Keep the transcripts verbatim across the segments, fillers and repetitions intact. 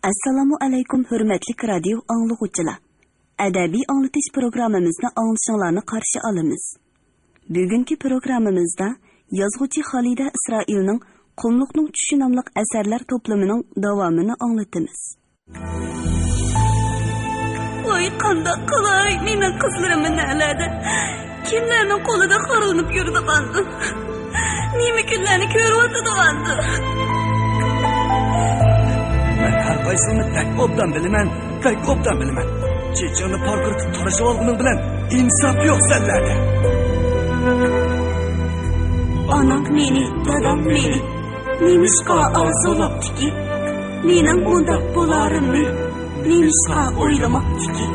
ئەسسالامۇ ئەلەيكۇم، ھۆرمەتلىك رادىيو ئاڭلىغۇچىلار! ئەدەبىي ئاڭلىتىش پروگراممىمىزنى ئاڭلىشىڭلارنى قارشى ئالىمىز. بۈگۈنكى پروگراممىمىزدا يازغۇچى خالىدە ئىسرائىلنىڭ قۇملۇقنىڭ چۈشى ناملىق ئەسەرلەر توپلىمىنىڭ داۋامىنى ئاڭلىتىمىز. ۋاي، قانداق قىلاي، مېنىڭ قىزلىرىم نەلەردە؟ كىملەرنىڭ قولىدا خارلىنىپ يۈرىدىغاندۇ؟ نېمە كۈنلەرنى كۆرۈۋاتىدىغاندۇ؟ مەن ھەر قايسىڭنى بەك ئوبدان بىلىمەن، بەك ئوبدان بىلىمەن. چېچىڭنى پارقىرىتىپ تارىشىۋالغىنىڭ بىلەن ئىنساپ يوق سەنلەردە. ئانام مېنى، دادام مېنى نېمىشقا ئارزۇلاپتىكى؟ مېنىڭ مۇنداق بولارىمنى نېمىشقا ئويلىماپتىكى؟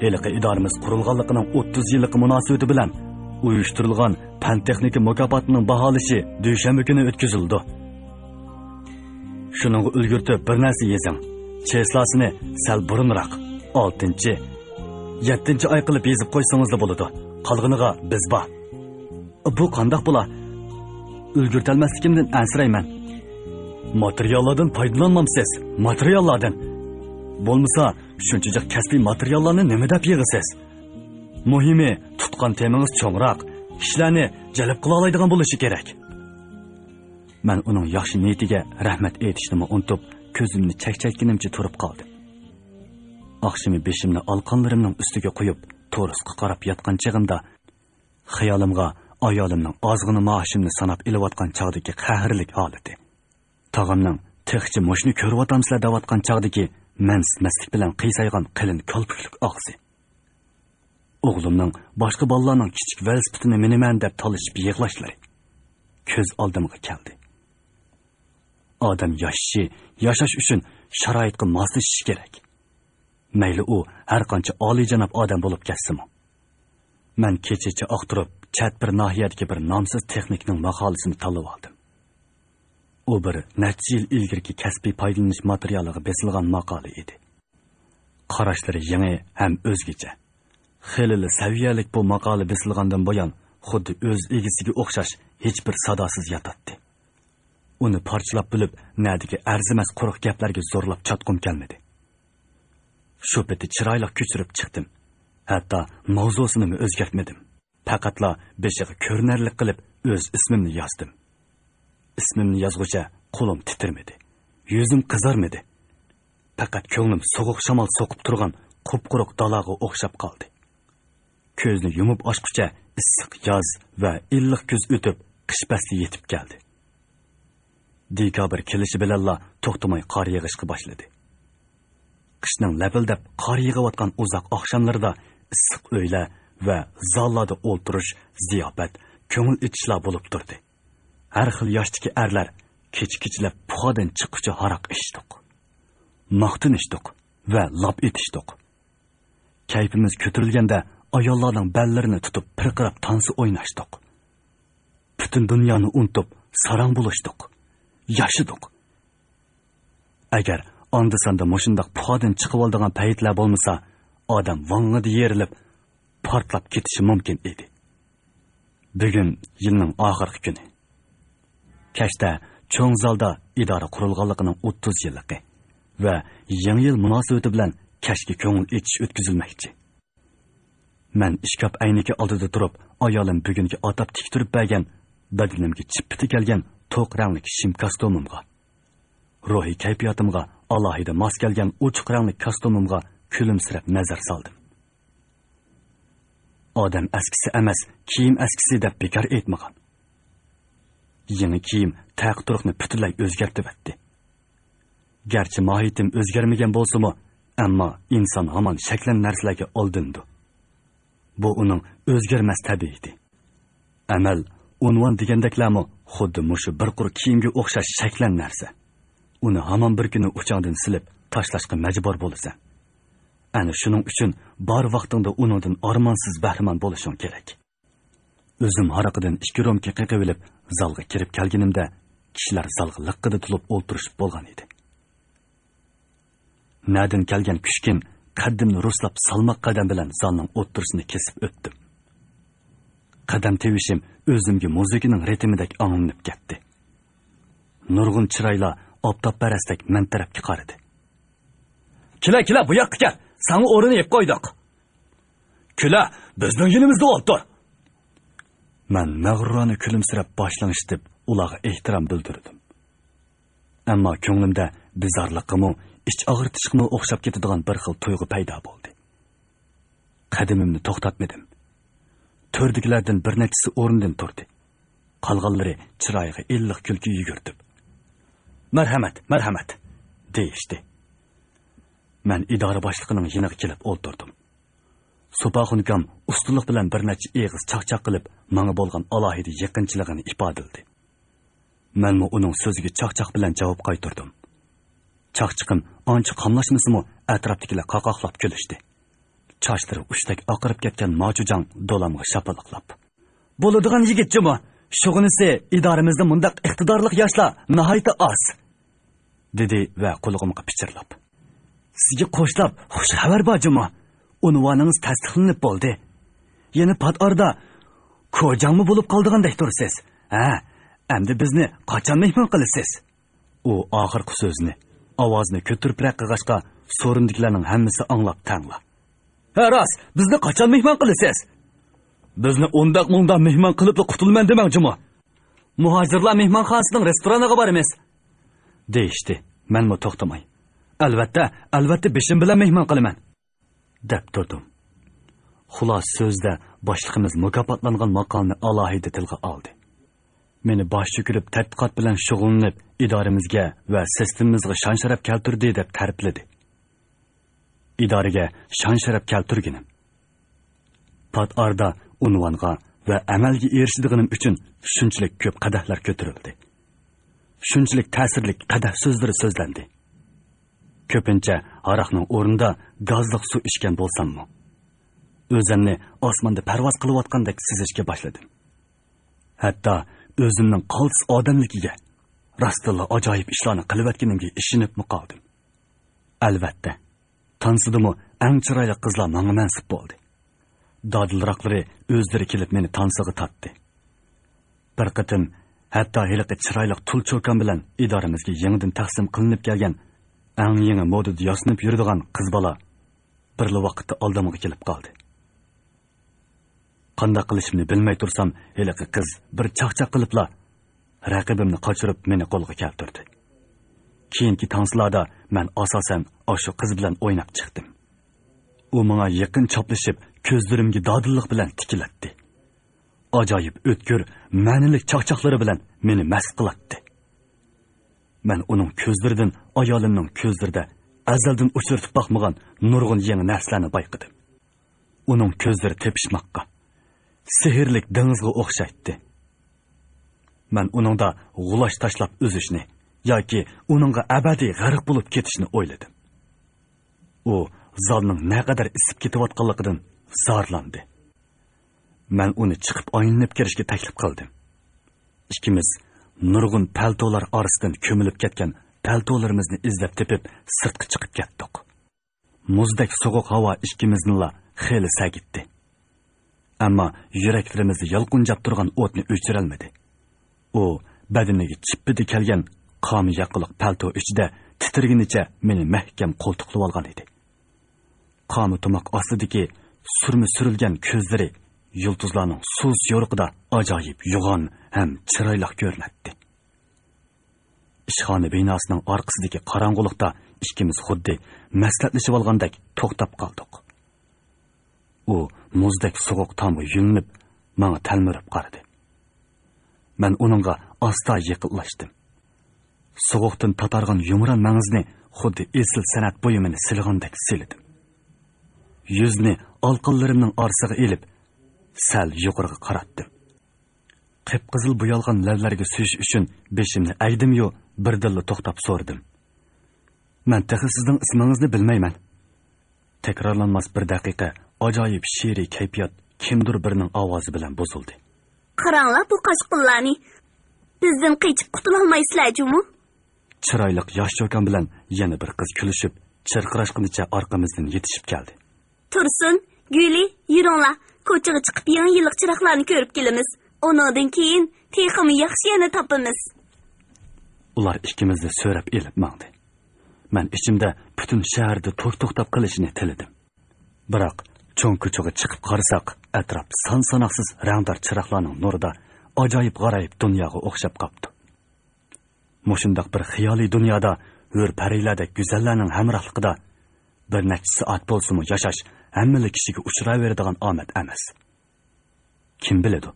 ھېلىقى ئىدارىمىز قۇرۇلغانلىقىنىڭ ئوتتۇز يىللىقى مۇناسىۋىتى بىلەن ئۇيۇشتۇرۇلغان پەن تېخنىكا مۇكاپاتىنىڭ باھالىشى دۈشەنبە كۈنى ئۆتكۈزۈلىدۇ. شۇنىڭغا ئۈلگۈرتۈپ بىر نەرسە يېزىڭ. چېسلاسىنى سەل بۇرۇنراق، ئالتىنچى، يەتتىنچى ئاي قىلىپ يېزىپ قويسىڭىزلا بولىدۇ. قالغىنىغا بىز بار. بۇ قانداق بولا؟ ئۈلگۈرتەلمەسلىكىمدىن ئەنسىرەيمەن. ماتېرىياللاردىن پايدىلانمامسىز؟ ماتېرىياللاردىن. بولمىسا، شۇنچە جىق كەسپىي ماتېرىياللارنى نېمە دەپ يىغىسىز؟ مۇھىمى، تۇتقان تېمىڭىز چوڭراق، كىشىلەرنى جەلپ قىلالايدىغان بولۇشى كېرەك. مەن ئۇنىڭ ياخشى نىيىتىگە رەھمەت ئېيتىشنىمۇ ئۇنتۇپ، كۆزۈمنى چەكچەيتكىنىمچە تۇرۇپ قالدىم. ئاخشىمى بېشىمنى ئالقانلىرىمنىڭ ئۈستىگە قويۇپ، تورۇسقا قاراپ ياتقان چېغىمدا، خىيالىمغا ئايالىمنىڭ ئازغىنە مائاشىمنى ساناپ ئېلىۋاتقان چاغدىكى قەھەرلىك ھالىتى، تاغامنىڭ «تېخىچە مۇشۇنى كۆرۈۋاتامسىلەر» دەۋاتقان چاغدىكى مەنسىتمەسلىك بىلەن قىيسايغان قېلىن كالپۇكلۇق ئاغزى، ئوغلۇمنىڭ باشقا بالىلارنىڭ كىچىك ۋېلىسىپىتىنى مىنىمەن دەپ تالىشىپ يىغلاشلىرى كۆز ئالدىمغا كەلدى. ئادەم ياشىشى، ياشاش ئۈچۈن شارائىتقا ماسلىشىشى كېرەك. مەيلى ئۇ ھەر قانچە ئالىيجاناب ئادەم بولۇپ كەتسىمۇ. مەن كېچىچە ئاختۇرۇپ، چەت بىر ناھىيەدىكى بىر نامسىز تېخنىكنىڭ ماقالىسىنى تاللىۋالدىم. ئۇ بىر نەچچە يىل ئىلگىرىكى كەسپىي پايدىلىنىش ماتېرىيالىغا بېسىلغان ماقالە ئىدى. قاراشلىرى يېڭى ھەم ئۆزگىچە. خېلىلا سەۋىيەلىك بۇ ماقالە بېسىلغاندىن بۇيان، خۇددى ئۆز ئىگىسىگە ئوخشاش ھېچبىر ساداسىز ياتاتتى. ئۇنى پارچىلاپ بۆلۈپ، نەدىكى ئەرزىمەس قۇرۇق گەپلەرگە زورلاپ چاتقۇم كەلمىدى. شۇ پېتى چىرايلىق كۆچۈرۈپ چىقتىم. ھەتتا ماۋزۇسىنىمۇ ئۆزگەرتمىدىم. پەقەتلا بېشىغا كۆرۈنەرلىك قىلىپ ئۆز ئىسمىمنى يازدىم. ئىسمىمنى يازغۇچە قولۇم تىترىمىدى. يۈزۈم قىزارمىدى. پەقەت كۆڭلۈم سوغۇق شامال سوقۇپ تۇرغان قۇپقۇرۇق دالاغا ئوخشاپ قالدى. كۆزنى يۇمۇپ ئاچقۇچە ئىسسىق ياز ۋە ئىللىق كۈز ئۆتۈپ، قىش پەسلى يېتىپ كەلدى. دېكابىر كېلىشى بىلەنلا توختىماي قار يېغىشقا باشلىدى. قىشنىڭ لەپىلدەپ قار يېغىۋاتقان ئۇزاق ئاخشاملىرىدا ئىسسىق ئۆيلەر ۋە زاللاردا ئولتۇرۇش، زىياپەت، كۆڭۈل ئېچىشلار بولۇپ تۇردى. ھەر خىل ياشتىكى ئەرلەر كېچە-كېچىلەپ پۇخادىن چىققۇچە ھاراق ئىچتۇق. ماختىنىشتۇق ۋە لاپ ئېتىشتۇق. كەيپىمىز كۆتۈرۈلگەندە ئاياللارنىڭ بەللىرىنى تۇتۇپ پىرقىراپ تانسا ئويناشتۇق. پۈتۈن دۇنيانى ئۇنتۇپ ساراڭ بولۇشتۇق. ياشىدۇق. ئەگەر ئاندا-ساندا مۇشۇنداق پۇخادىن چىقىۋالىدىغان پەيتلەر بولمىسا، ئادەم ۋاڭڭىدە يېرىلىپ، پارتلاپ كېتىشى مۇمكىن ئىدى. بۈگۈن يىلنىڭ ئاخىرقى كۈنى. كەچتە چوڭ زالدا ئىدارە قۇرۇلغانلىقىنىڭ ئوتتۇز يىللىقى ۋە يېڭى يىل مۇناسىۋىتى بىلەن كەچكى كۆڭۈل ئېچىش ئۆتكۈزۈلمەكچى. مەن ئىشكاپ ئەينىكى ئالدىدا تۇرۇپ، ئايالىم بۈگۈنكى ئاتاپ تىكتۈرۈپ بەرگەن، بەدىنىمگە چىپپىتى كەلگەن توق رەڭلىك شىم كاستيۇمۇمغا، روھىي كەيپىياتىمغا ئالاھىدە ماس كەلگەن ئوچۇق رەڭلىك كاستيۇمۇمغا كۈلۈمسىرەپ نەزەر سالدىم. ئادەم ئەسكىسى ئەمەس، كىيىم ئەسكىسى دەپ بىكار ئېيتمىغان. يېڭى كىيىم تەقى-تۇرۇقنى پۈتۈنلەي ئۆزگەرتىۋەتتى. گەرچە ماھىيىتىم ئۆزگەرمىگەن بولسىمۇ، ئەمما ئىنسان ھامان شەكلەن نەرسىلەرگە ئالدىنىدۇ. بۇ ئۇنىڭ ئۆزگەرمەس تەبىئىتى. ئەمەل ئۇنۋان دېگەندەكلەرمۇ خۇددى مۇشۇ بىر قۇر كىيىمگە ئوخشاش شەكلەن نەرسە. ئۇنى ھامان بىر كۈنى ئۇچاڭدىن سېلىپ تاشلاشقا مەجبۇر بولىسەن. ئەنە شۇنىڭ ئۈچۈن بار ۋاقتىڭدا ئۇنىڭدىن ئارمانسىز بەھرىمەن بولۇشۇڭ كېرەك. ئۆزۈم ھارىقىدىن ئىككى رومكا قېقىۋېلىپ، زالغا كىرىپ كەلگىنىمدە، كىشىلەر زالغا لىققىدە تولۇپ ئولتۇرۇشۇپ بولغان ئىدى. نەدىن كەلگەن كۈشكىن قەددىمنى رۇسلاپ سالماق قەدەم بىلەن زالنىڭ ئوتتۇرىسىنى كېسىپ ئۆتتۈم. قەدەم تىۋىشىم ئۆزۈمگە مۇزىكىنىڭ رىتىمىدەك ئاڭلىنىپ كەتتى. نۇرغۇن چىرايلار ئاپتاپپەرەستەك مەن تەرەپكە قارىدى. كېلە، كېلە، بۇ ياققا كەل. ساڭا ئورۇن يېپىپ قويدۇق. كېلە، بىزنىڭ يېنىمىزدا ئولتۇر. مەن مەغرۇرانە كۈلۈمسىرەپ باش لىڭشىتىپ، ئۇلارغا ئېھتىرام بىلدۈردۈم. ئەمما كۆڭلۈمدە بىزارلىققىمۇ، ئىچ ئاغرىتىشقىمۇ ئوخشاپ كېتىدىغان بىر خىل تۇيغۇ پەيدا بولدى. قەدىمىمنى توختاتمىدىم. تۆردىكىلەردىن بىر نەچچىسى ئورنىدىن تۇردى. قالغانلىرى چىرايىغا ئىللىق كۈلكە يۈگۈرتۈپ، «مەرھەمەت، مەرھەمەت!» دېيىشتى. مەن ئىدارە باشلىقىنىڭ يېنىغا كېلىپ ئولتۇردۇم. سوپاخۇنكام ئۇستىلىق بىلەن بىر نەچچە ئېغىز چاقچاق قىلىپ، ماڭا بولغان ئالاھىدە يېقىنچىلىقىنى ئىپادىلىدى. مەنمۇ ئۇنىڭ سۆزىگە چاقچاق بىلەن جاۋاب قايتۇردۇم. چاقچىقىم ئانچە قاملاشمىسىمۇ، ئەتراپتىكىلەر قاقاقلاپ كۈلۈشتى. چاچلىرى ئۇچتەك ئاقىرىپ كەتكەن ماچۇجاڭ دولامغا شاپىلىقلاپ، «بولىدىغان يىگىت جۇمۇ، شۇغىنىسى ئىدارىمىزدە مۇنداق ئىقتىدارلىق ياشلار ناھايىتى ئاز» دېدى ۋە قۇلىقىمغا پىچىرلاپ، «سىزگە قوشلاپ خۇش خەۋەر بار جۇمۇ. ئۇنۋانىڭىز تەستىقلىنىپ بولدى. يەنە پات ئارىدا كوجاڭمۇ بولۇپ قالىدىغاندەك تۇرىسىز. ھە، ئەمدى بىزنى قاچان مېھمان قىلىسىز؟» ئۇ ئاخىرقى سۆزنى، ئاۋازىنى كۆتۈرۈپرەك قىلغاچقا، سورۇندىكىلەرنىڭ ھەممىسى ئاڭلاپ تەڭلا، «ھە راست، بىزنى قاچان مېھمان قىلىسىز؟ بىزنى ئۇنداق مۇنداق مېھمان قىلىپلا قۇتۇلىمەن دېمەڭ جۇمۇ. مۇھاجىرلار مېھمانخانىسىنىڭ رېستورانىغا بارىمىز» دېيىشتى. مەنمۇ توختىماي، «ئەلۋەتتە، ئەلۋەتتە، بېشىم بىلەن مېھمان قىلىمەن» دەپ تۇردۇم. خۇلاسە سۆزدە، باشلىقىمىز مۇكاپاتلانغان ماقالىنى ئالاھىدە تىلغا ئالدى. مېنى باش چۆكۈرۈپ تەتقىقات بىلەن شۇغۇللىنىپ، ئىدارىمىزگە ۋە سىستېمىمىزغا شان-شەرەپ كەلتۈردى دەپ تەرىپلىدى. ئىدارىگە شان-شەرەپ كەلتۈرگىنىم، پات ئارىدا ئۇنۋانغا ۋە ئەمەلگە ئېرىشىدىغىنىم ئۈچۈن شۇنچىلىك كۆپ قەدەھلەر كۆتۈرۈلدى. شۇنچىلىك تەسىرلىك قەدەھ سۆزلىرى سۆزلەندى. كۆپىنچە ھاراقنىڭ ئورنىدا گازلىق سۇ ئىچكەن بولساممۇ، ئۆزۈمنى ئاسماندا پەرۋاز قىلىۋاتقاندەك سېزىشكە باشلىدىم. ھەتتا ئۆزۈمنىڭ قالتىس ئادەملىكىگە، راستتىنلا ئاجايىپ ئىشلارنى قىلىۋەتكىنىمگە ئىشىنىپمۇ قالدىم. ئەلۋەتتە، تانسىدىمۇ ئەڭ چىرايلىق قىزلار ماڭا مەنسۇپ بولدى. دادىلراقلىرى ئۆزلىرى كېلىپ مېنى تانسىغا تارتتى. بىر قېتىم ھەتتا ھېلىقى چىرايلىق تۇل چوكان بىلەن ئىدارىمىزگە يېڭىدىن تەقسىم قىلىنىپ كەلگەن ئەڭ يېڭى مودىدا ياسىنىپ يۈرىدىغان قىز بالا بىرلا ۋاقىتتا ئالدىمغا كېلىپ قالدى. قانداق قىلىشىمنى بىلمەي تۇرسام، ھېلىقى قىز بىر چاقچاق قىلىپلا رەقىبىمنى قاچۇرۇپ، مېنى قولغا كەلتۈردى. كېيىنكى تانسىلاردا مەن ئاساسەن ئاشۇ قىز بىلەن ئويناپ چىقتىم. ئۇ ماڭا يېقىن چاپلىشىپ، كۆزلىرىمگە دادىللىق بىلەن تىكىلەتتى. ئاجايىپ ئۆتكۈر، مەنىلىك چاقچاقلىرى بىلەن مېنى مەست قىلاتتى. مەن ئۇنىڭ كۆزلىرىدىن ئايالىمنىڭ كۆزلىرىدە ئەزەلدىن ئۇچرىتىپ باقمىغان نۇرغۇن يېڭى نەرسىلەرنى بايقىدىم. ئۇنىڭ كۆزلىرى تېپىشماققا، سېھىرلىك دېڭىزغا ئوخشايتتى. مەن ئۇنىڭدا غۇلاچ تاشلاپ ئۈزۈشنى ياكى ئۇنىڭغا ئەبەدىي غەرق بولۇپ كېتىشنى ئويلىدىم. ئۇ زالنىڭ نەقەدەر ئىسسىپ كېتىۋاتقانلىقىدىن زارلاندى. مەن ئۇنى چىقىپ ئايلىنىپ كىرىشكە تەكلىپ قىلدىم. ئىككىمىز نۇرغۇن پەلتولار ئارىسىدىن كۆمۈلۈپ كەتكەن پەلتولىرىمىزنى ئىزدەپ تېپىپ، سىرتقا چىقىپ كەتتۇق. مۇزدەك سوغۇق ھاۋا ئىككىمىزنىلا خېلى سەگىتتى. ئەمما يۈرەكلىرىمىزدە يالقۇنجاپ تۇرغان ئوتنى ئۆچۈرەلمىدى. ئۇ بەدىنىگە چىپپىدە كەلگەن قامى ياقىلىق پەلتو ئىچىدە تىترىگىنىچە مېنى مەھكەم قولتۇقلىۋالغان ئىدى. قامى تۇماق ئاستىدىكى سۈرمە سۈرۈلگەن كۆزلىرى يۇلتۇزلارنىڭ سۇس يورۇقىدا ئاجايىپ يوغان ھەم چىرايلىق كۆرۈنەتتى. ئىشخانا بىناسىنىڭ ئارقىسىدىكى قاراڭغۇلۇقتا ئىككىمىز خۇددى مەسلىھەتلىشىۋالغاندەك توختاپ قالدۇق. ئۇ مۇزدەك سوغۇق تامغا يۆلىنىپ، ماڭا تەلمۈرۈپ قارىدى. مەن ئۇنىڭغا ئاستا يېقىنلاشتىم. سوغۇقتىن تاتارغان يۇمران مەڭزىنى خۇددى ئېسىل سەنئەت بۇيۇمىنى سىلىغاندەك سىلىدىم. يۈزىنى ئالىقانلىرىمنىڭ ئارىسىغا ئېلىپ، سەل يۇقىرىغا قاراتتىم. قىپقىزىل بويالغان لەۋلەرگە سۆيۈش ئۈچۈن بېشىمنى ئەگدىميۇ، بىردىنلا توختاپ سورىدىم. مەن تېخى سىزنىڭ ئىسمىڭىزنى بىلمەيمەن. تەكرارلانماس بىر دەقىقە ئاجايىپ شېئىرىي كەيپىيات كىمدۇر بىرىنىڭ ئاۋازى بىلەن بۇزۇلدى. قاراڭلار بۇ قاچقۇنلارنى. بىزدىن قېچىپ قۇتۇلالمايسىلەر جۇمۇ. چىرايلىق ياش چوكان بىلەن يەنە بىر قىز كۈلۈشۈپ، چىرقىراشقىنىچە ئارقىمىزدىن يېتىشىپ كەلدى. تۇرسۇن، گۈلى، يۈرۈڭلار، كوچىغا چىقىپ يېڭى يىللىق چىراغلارنى كۆرۈپ كېلىمىز. ئۇنىڭدىن كېيىن تېخىمۇ ياخشى يەرنى تاپىمىز. ئۇلار ئىككىمىزنى سۆرەپ ئېلىپ ماڭدى. مەن ئىچىمدە پۈتۈن شەھەردە توك توختاپ قېلىشىنى تىلىدىم. بىراق، چوڭ كوچىغا چىقىپ قارىساق، ئەتراپ سان-ساناقسىز رەڭدار چىراغلارنىڭ نۇرىدا ئاجايىپ غارايىپ دۇنياغا ئوخشاپ قاپتۇ. مۇشۇنداق بىر خىيالىي دۇنيادا ھۆر پەرىلەردەك گۈزەللەرنىڭ ھەمراھلىقىدا بىر نەچچە سائەت بولسىمۇ ياشاش ھەممىلا كىشىگە ئۇچراۋېرىدىغان ئامەت ئەمەس. كىم بىلىدۇ؟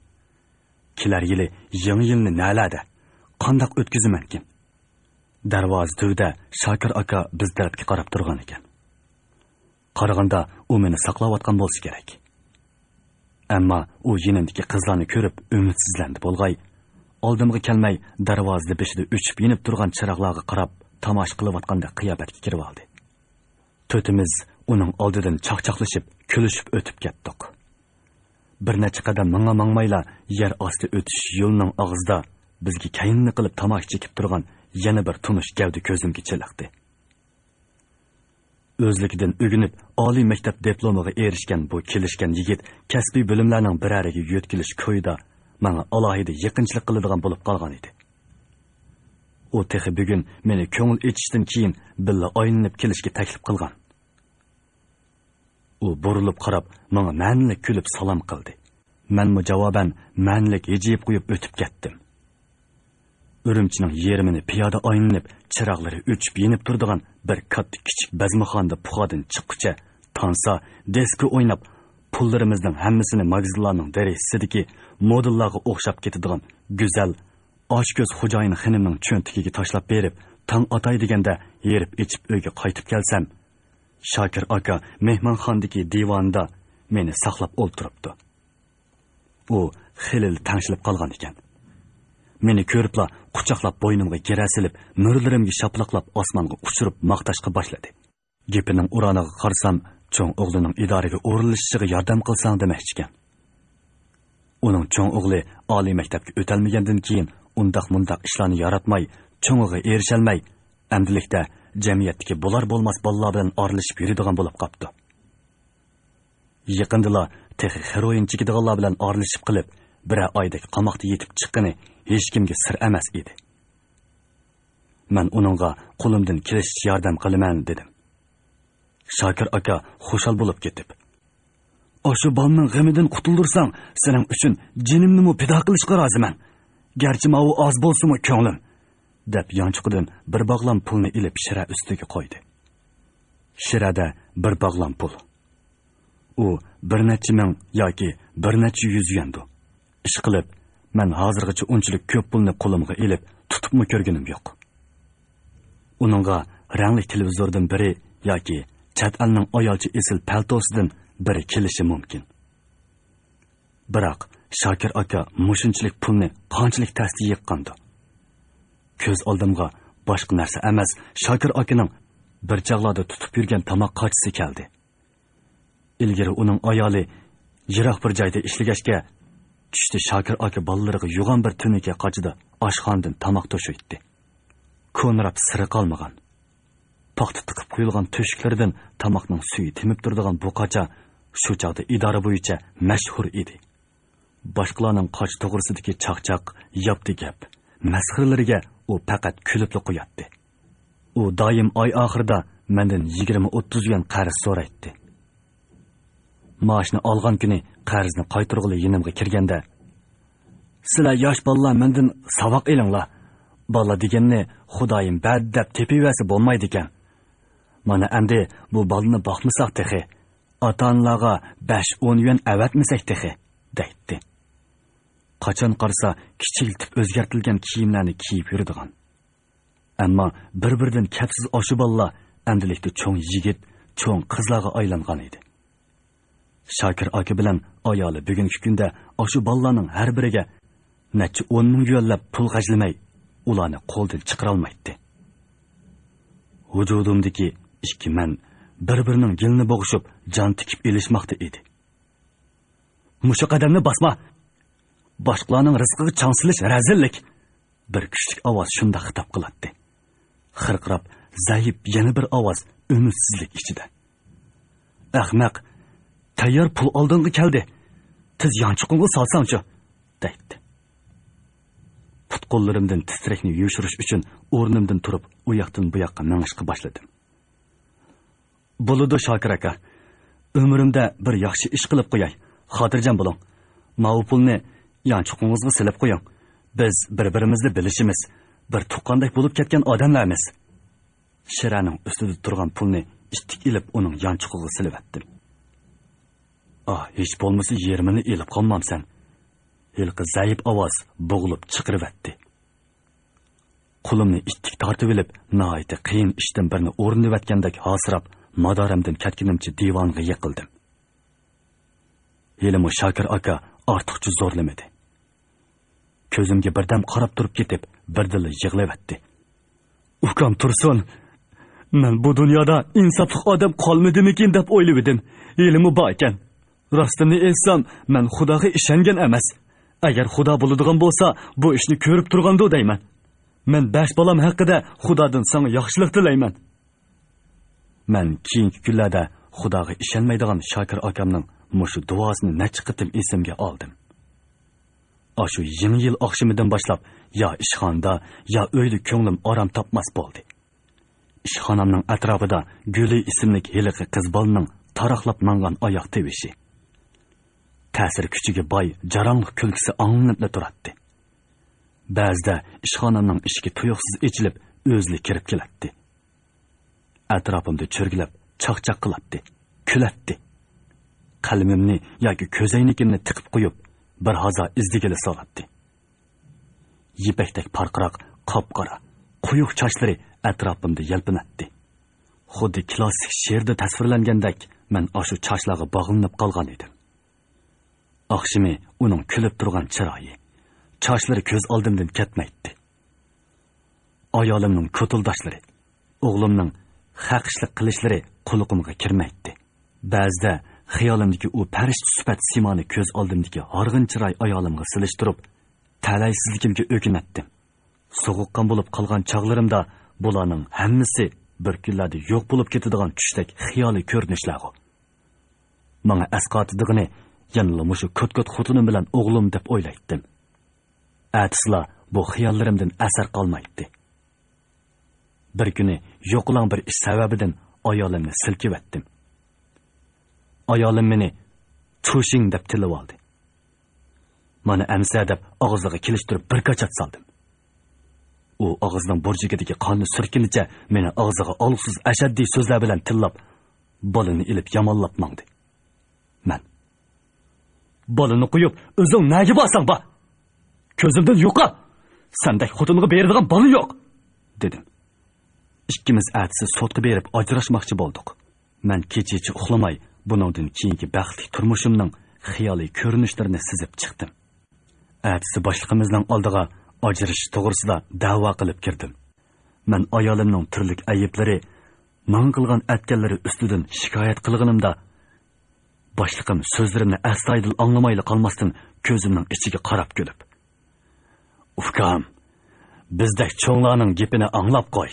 كېلەر يىلى يېڭى يىلنى نەلەردە، قانداق ئۆتكۈزىمەنكىن؟ دەرۋازا تۈۋىدە شاكىر ئاكا بىز تەرەپكە قاراپ تۇرغان ئىكەن. قارىغاندا ئۇ مېنى ساقلاۋاتقان بولسا كېرەك. ئەمما ئۇ يېنىمدىكى قىزلارنى كۆرۈپ ئۈمىدسىزلەندى بولغاي، ئالدىمغا كەلمەي دەرۋازا بېشىدا ئۆچۈپ يېنىپ تۇرغان چىراغلارغا قاراپ تاماشا قىلىۋاتقاندەك قىياپەتكە كىرىۋالدى. تۆتىمىز ئۇنىڭ ئالدىدىن چاقچاقلىشىپ، كۈلۈشۈپ ئۆتۈپ كەتتۇق. بىر نەچچە قەدەم ماڭا ماڭمايلا يەر ئاستى ئۆتۈش يولىنىڭ ئاغزىدا بىزگە كەينىنى قىلىپ تاماشا چېكىپ تۇرغان يەنە بىر تونۇش گەۋدە كۆزۈمگە چېلىقتى. ئۆزلۈكىدىن ئۆگىنىپ، ئالىي مەكتەپ دىپلومىغا ئېرىشكەن بۇ كېلىشكەن يىگىت كەسپىي بۆلۈملەرنىڭ بىرەرىگە يۆتكىلىش كويىدا ماڭا ئالاھىدە يېقىنچىلىق قىلىدىغان بولۇپ قالغان ئىدى. ئۇ تېخى بۈگۈن مېنى كۆڭۈل ئېچىشتىن كېيىن بىللە ئايلىنىپ كېلىشكە تەكلىپ قىلغان. ئۇ بۇرۇلۇپ قاراپ، ماڭا مەنىلىك كۈلۈپ سالام قىلدى. مەنمۇ جاۋابەن مەنىلىك ھىجىيىپ قويۇپ ئۆتۈپ كەتتىم. ئۈرۈمچىنىڭ يېرىمىنى پىيادە ئايلىنىپ، چىراغلىرى ئۆچۈپ يېنىپ تۇرىدىغان بىر كاتتا كىچىك بەزمىخانىدا پۇخادىن چىققۇچە تانسا، دىسكو ئويناپ، پۇللىرىمىزنىڭ ھەممىسىنى ماگىزىنلارنىڭ دېرىزىسىدىكى مودېللارغا ئوخشاپ كېتىدىغان گۈزەل، ئاچكۆز خوجايىن خېنىمنىڭ چۆنتىكىگە تاشلاپ بېرىپ، تاڭ ئاتاي دېگەندە ھېرىپ ئېچىپ ئۆيگە قايتىپ كەلسەم، شاكىر ئاكا مېھمانخانىدىكى دىۋانىدا مېنى ساقلاپ ئولتۇرۇپتۇ. ئۇ خېلىلا تەڭشىلىپ قالغان ئىكەن. مېنى كۆرۈپلا قۇچاقلاپ بوينۇمغا گىرە سېلىپ، مۈرىلىرىمگە شاپىلاقلاپ ئاسمانغا ئۇچۇرۇپ ماختاشقا باشلىدى. گېپىنىڭ ئۇرانىغا قارىسام، چوڭ ئوغلىنىڭ ئىدارىگە ئورۇنلىشىشىغا ياردەم قىلساڭ دېمەكچىكەن. ئۇنىڭ چوڭ ئوغلى ئالىي مەكتەپكە ئۆتەلمىگەندىن كېيىن ئۇنداق مۇنداق ئىشلارنى ياراتماي، چوڭىغا ئېرىشەلمەي، ئەمدىلىكتە جەمئىيەتتىكى بولار بولماس بالىلار بىلەن ئارىلىشىپ يۈرىدىغان بولۇپ قاپتۇ. يېقىندىلا تېخى خېروئىن چېكىدىغانلار بىلەن ئارىلىشىپ قېلىپ، بىرەر ئايدەك قاماقتا يېتىپ چىققىنى ھېچكىمگە سىر ئەمەس ئىدى. مەن ئۇنىڭغا قولۇمدىن كېلىشىچە ياردەم قىلىمەن، دېدىم. شاكىر ئاكا خۇشال بولۇپ كېتىپ، ئاشۇ بالىنىڭ غېمىدىن قۇتۇلدۇرساڭ، سېنىڭ ئۈچۈن جېنىمنىمۇ پىدا قىلىشقا رازىمەن. گەرچە ماۋۇ ئاز بولسىمۇ كۆڭلۈم، دەپ يانچۇقىدىن بىر باغلام پۇلنى ئېلىپ شىرە ئۈستىگە قويدى. شىرەدە بىر باغلام پۇل. ئۇ بىر نەچچە مىڭ ياكى بىر نەچچە يۈز يۈەندۇ. ئىشقىلىپ، مەن ھازىرغىچە ئۇنچىلىك كۆپ پۇلنى قولۇمغا ئېلىپ تۇتۇپمۇ كۆرگىنىم يوق. ئۇنىڭغا رەڭلىك تېلېۋىزوردىن بىرى ياكى چەت ئەلنىڭ ئايالچە ئېسىل پەلتوسىدىن بىرى كېلىشى مۇمكىن. بىراق، شاكىر ئاكا مۇشۇنچىلىك پۇلنى قانچىلىك تەستە يىغقاندۇ؟ كۆز ئالدىمغا باشقا نەرسە ئەمەس، شاكىر ئاكىنىڭ بىر چاغلاردا تۇتۇپ يۈرگەن تاماق قاچىسى كەلدى. ئىلگىرى ئۇنىڭ ئايالى يىراق بىر جايدا ئىشلىگەچكە، چۈشتە شاكىر ئاكا بالىلىرىغا يۇغان بىر تۈنىكە قاچىدا ئاشخانىدىن تاماق توشۇيتتى. كونىراپ سىرى قالمىغان، پاختا تىقىپ قويۇلغان تۆشۈكلىرىدىن تاماقنىڭ سۈيى تېمىپ تۇرىدىغان بۇ قاچا شۇ چاغدا ئىدارە بويىچە مەشھۇر ئىدى. باشقىلارنىڭ قاچا توغرىسىدىكى چاقچاق، ياپتى گەپ، مەسخىرىلىرىگە ئۇ پەقەت كۈلۈپلا قوياتتى. ئۇ دائىم ئاي ئاخىرىدا مەندىن يىگىرمە ئوتتۇز يۈەن قەرز سورايتتى. مائاشنى ئالغان كۈنى قەرزنى قايتۇرغىلى يېنىمغا كىرگەندە، «سىلەر ياش بالىلار مەندىن ساۋاق ئېلىڭلار. بالا دېگەننى خۇدايىم بەردى دەپ تېپىۋەرسە بولمايدىكەن. مانا ئەمدى بۇ بالىنى باقمىساق تېخى، ئاتا-ئانىلارغا بەش-ئون يۈەن ئەۋەتمىسەك تېخى» دەيتتى. قاچان قارىسا، كىچىكلىتىپ ئۆزگەرتىلگەن كىيىملەرنى كىيىپ يۈرىدىغان. ئەمما بىر-بىرىدىن كەپسىز ئاشۇ بالىلار ئەمدىلىكتە چوڭ يىگىت، چوڭ قىزلارغا ئايلانغان ئىدى. شاكىر ئاكا بىلەن ئايالى بۈگۈنكى كۈندە ئاشۇ بالىلارنىڭ ھەر بىرىگە نەچچە ئون مىڭ يۈەنلەپ پۇل خەجلىمەي، ئۇلارنى قولدىن چىقىرالمايتتى. ۋۇجۇدۇمدىكى ئىككى مەن بىر-بىرىنىڭ گېلىنى بوغۇشۇپ، جان تىكىپ ئېلىشماقتا ئىدى. «مۇشۇ قەدەمنى باسما! باشقىلارنىڭ رىزقىغا چاڭ سېلىش رەزىللىك!» بىر كۈچلۈك ئاۋاز شۇنداق خىتاب قىلاتتى. خىرقىراپ، زەئىپ يەنە بىر ئاۋاز ئۈمىدسىزلىك ئىچىدە: «ئەخمەق، تەييار پۇل ئالدىڭغا كەلدى. تېز يانچۇقۇڭغا سالساڭچۇ!» دەيتتى. پۇت-قوللىرىمدىن تىترەكنى يوشۇرۇش ئۈچۈن ئورنۇمدىن تۇرۇپ، ئۇ ياقتىن بۇ ياققا مېڭىشقا باشلىدىم. «بولىدۇ، شاكىر ئاكا. ئۆمرۈمدە بىر ياخشى ئىش قىلىپ قوياي. خاتىرجەم بولۇڭ. ماۋۇ پۇلنى يانچۇقىڭىزغا سېلىپ قويۇڭ. بىز بىر-بىرىمىزنى بىلىشىمىز. بىر تۇغقاندەك بولۇپ كەتكەن ئادەملەرمىز.» شىرەنىڭ ئۈستىدە تۇرغان پۇلنى ئىتتىك ئېلىپ، ئۇنىڭ يانچۇقىغا سېلىۋەتتىم. «ئاھ، ھېچ بولمىسا يېرىمىنى ئېلىپ قالمامسەن؟» ھېلىقى زەئىپ ئاۋاز بوغۇلۇپ چىقىرىۋەتتى. قولۇمنى ئىتتىك تارتىۋېلىپ، ناھايىتى قىيىن ئىشتىن بىرنى ئورۇندىۋەتكەندەك ھاسىراپ، مادارىمدىن كەتكىنىمچە دىۋانغا يىقىلدىم. ھېلىمۇ شاكىر ئاكا ئارتۇقچە زورلىمىدى. كۆزۈمگە بىردەم قاراپ تۇرۇپ كېتىپ، بىردىنلا يىغلىۋەتتى. «ئۇكام تۇرسۇن، مەن بۇ دۇنيادا ئىنساپلىق ئادەم قالمىدىمىكىن دەپ ئويلىۋىدىم. ھېلىمۇ بار ئىكەن. راستىنى ئېيتسام، مەن خۇداغا ئىشەنگەن ئەمەس. ئەگەر خۇدا بولىدىغان بولسا، بۇ ئىشنى كۆرۈپ تۇرغاندۇ دەيمەن. مەن بەش بالام ھەققىدە خۇدادىن ساڭا ياخشىلىق تىلەيمەن.» مەن كېيىنكى كۈنلەردە خۇداغا ئىشەنمەيدىغان شاكىر ئاكامنىڭ مۇشۇ دۇئاسىنى نەچچە قېتىم ئېسىمگە ئالدىم. ئاشۇ يېڭى يىل ئاخشىمىدىن باشلاپ يا ئىشخانىدا، يا ئۆيدە كۆڭلۈم ئارام تاپماس بولدى. ئىشخانامنىڭ ئەتراپىدا گۈلى ئىسىملىك ھېلىقى قىز بالىنىڭ تاراقلاپ ماڭغان ئاياق تىۋىشى، تەسىر كۈچىگە باي جاراڭلىق كۈلكىسى ئاڭلىنىپلا تۇراتتى. بەزىدە ئىشخانامنىڭ ئىشىكى تۇيۇقسىز ئېچىلىپ، ئۆزىلا كىرىپ كېلەتتى. ئەتراپىمدا چۆرگىلەپ چاقچاق قىلاتتى، كۈلەتتى. قەلىمىمنى ياكى كۆزەينىكىمنى تىقىپ قويۇپ، بىر ھازا ئىزدىگىلى سالاتتى. يىپەكتەك پارقىراق، قاپقارا، قويۇق چاچلىرى ئەتراپىمدا يەلپۈنەتتى. خۇددى كلاسسىك شېئىردا تەسۋىرلەنگەندەك، مەن ئاشۇ چاچلارغا باغلىنىپ قالغان ئىدىم. ئاخشىمى ئۇنىڭ كۈلۈپ تۇرغان چىرايى، چاچلىرى كۆز ئالدىمدىن كەتمەيتتى. ئايالىمنىڭ كوتۇلداشلىرى، ئوغلۇمنىڭ خەقىشلىق قىلىشلىرى قۇلىقىمغا كىرمەيتتى. بەزىدە خىيالىمدىكى ئۇ پەرىشتە سۈپەت سىيمانى كۆز ئالدىمدىكى ھارغىن چىراي ئايالىمغا سېلىشتۇرۇپ، تەلەيسىزلىكىمگە ئۆكۈنەتتىم. سوغۇققان بولۇپ قالغان چاغلىرىمدا بۇلارنىڭ ھەممىسى بىر كۈنلەردە يوق بولۇپ كېتىدىغان چۈشتەك خىيالىي كۆرۈنۈشلەرغۇ. ماڭا ئەسقاتىدىغىنى يەنىلا مۇشۇ كوت-كوت خوتۇنۇم بىلەن ئوغلۇم دەپ ئويلايتتىم. ئەتىسىلا بۇ خىياللىرىمدىن ئەسەر قالمايتتى. بىر كۈنى يوقىلاڭ بىر ئىش سەۋەبىدىن ئايالىمنى سىلكىۋەتتىم. ئايالىم مېنى چۇشىڭ دەپ تىللىۋالدى. مانا ئەمسە دەپ ئاغزىغا كېلىشتۈرۈپ بىر كاچات سالدىم. ئۇ ئاغزىنىڭ بۇرجىكىدىكى قاننى سۈرتكىنىچە مېنى ئاغزىغا ئالغۇسىز ئەشەددىي سۆزلەر بىلەن تىللاپ، بالىنى ئېلىپ يامانلاپ ماڭدى. مەن: «بالىنى قويۇپ ئۆزۈڭ نەگە بارساڭ بار! كۆزۈمدىن يوقال! سەندەك خوتۇنغا بېرىدىغان بالا يوق!» دېدىم. ئىككىمىز ئەتىسى سوتقا بېرىپ ئاجراشماقچى بولدۇق. مەن كېچىچە ئۇخلىماي، بۇنىڭدىن كېيىنكى بەختلىك تۇرمۇشۇمنىڭ خىيالىي كۆرۈنۈشلىرىنى سىزىپ چىقتىم. ئەتىسى باشلىقىمىزنىڭ ئالدىغا ئاجرىشىش توغرىسىدا دەۋا قىلىپ كىردىم. مەن ئايالىمنىڭ تۈرلۈك ئەيىبلىرى، ماڭا قىلغان ئەتكەنلىرى ئۈستىدىن شىكايەت قىلغىنىمدا، باشلىقىم سۆزلىرىمنى ئەستايىدىل ئاڭلىمايلا قالماستىن، كۆزۈمنىڭ ئىچىگە قاراپ كۈلۈپ: «ئۇكام، بىزدەك چوڭلارنىڭ گېپىنى ئاڭلاپ قوي.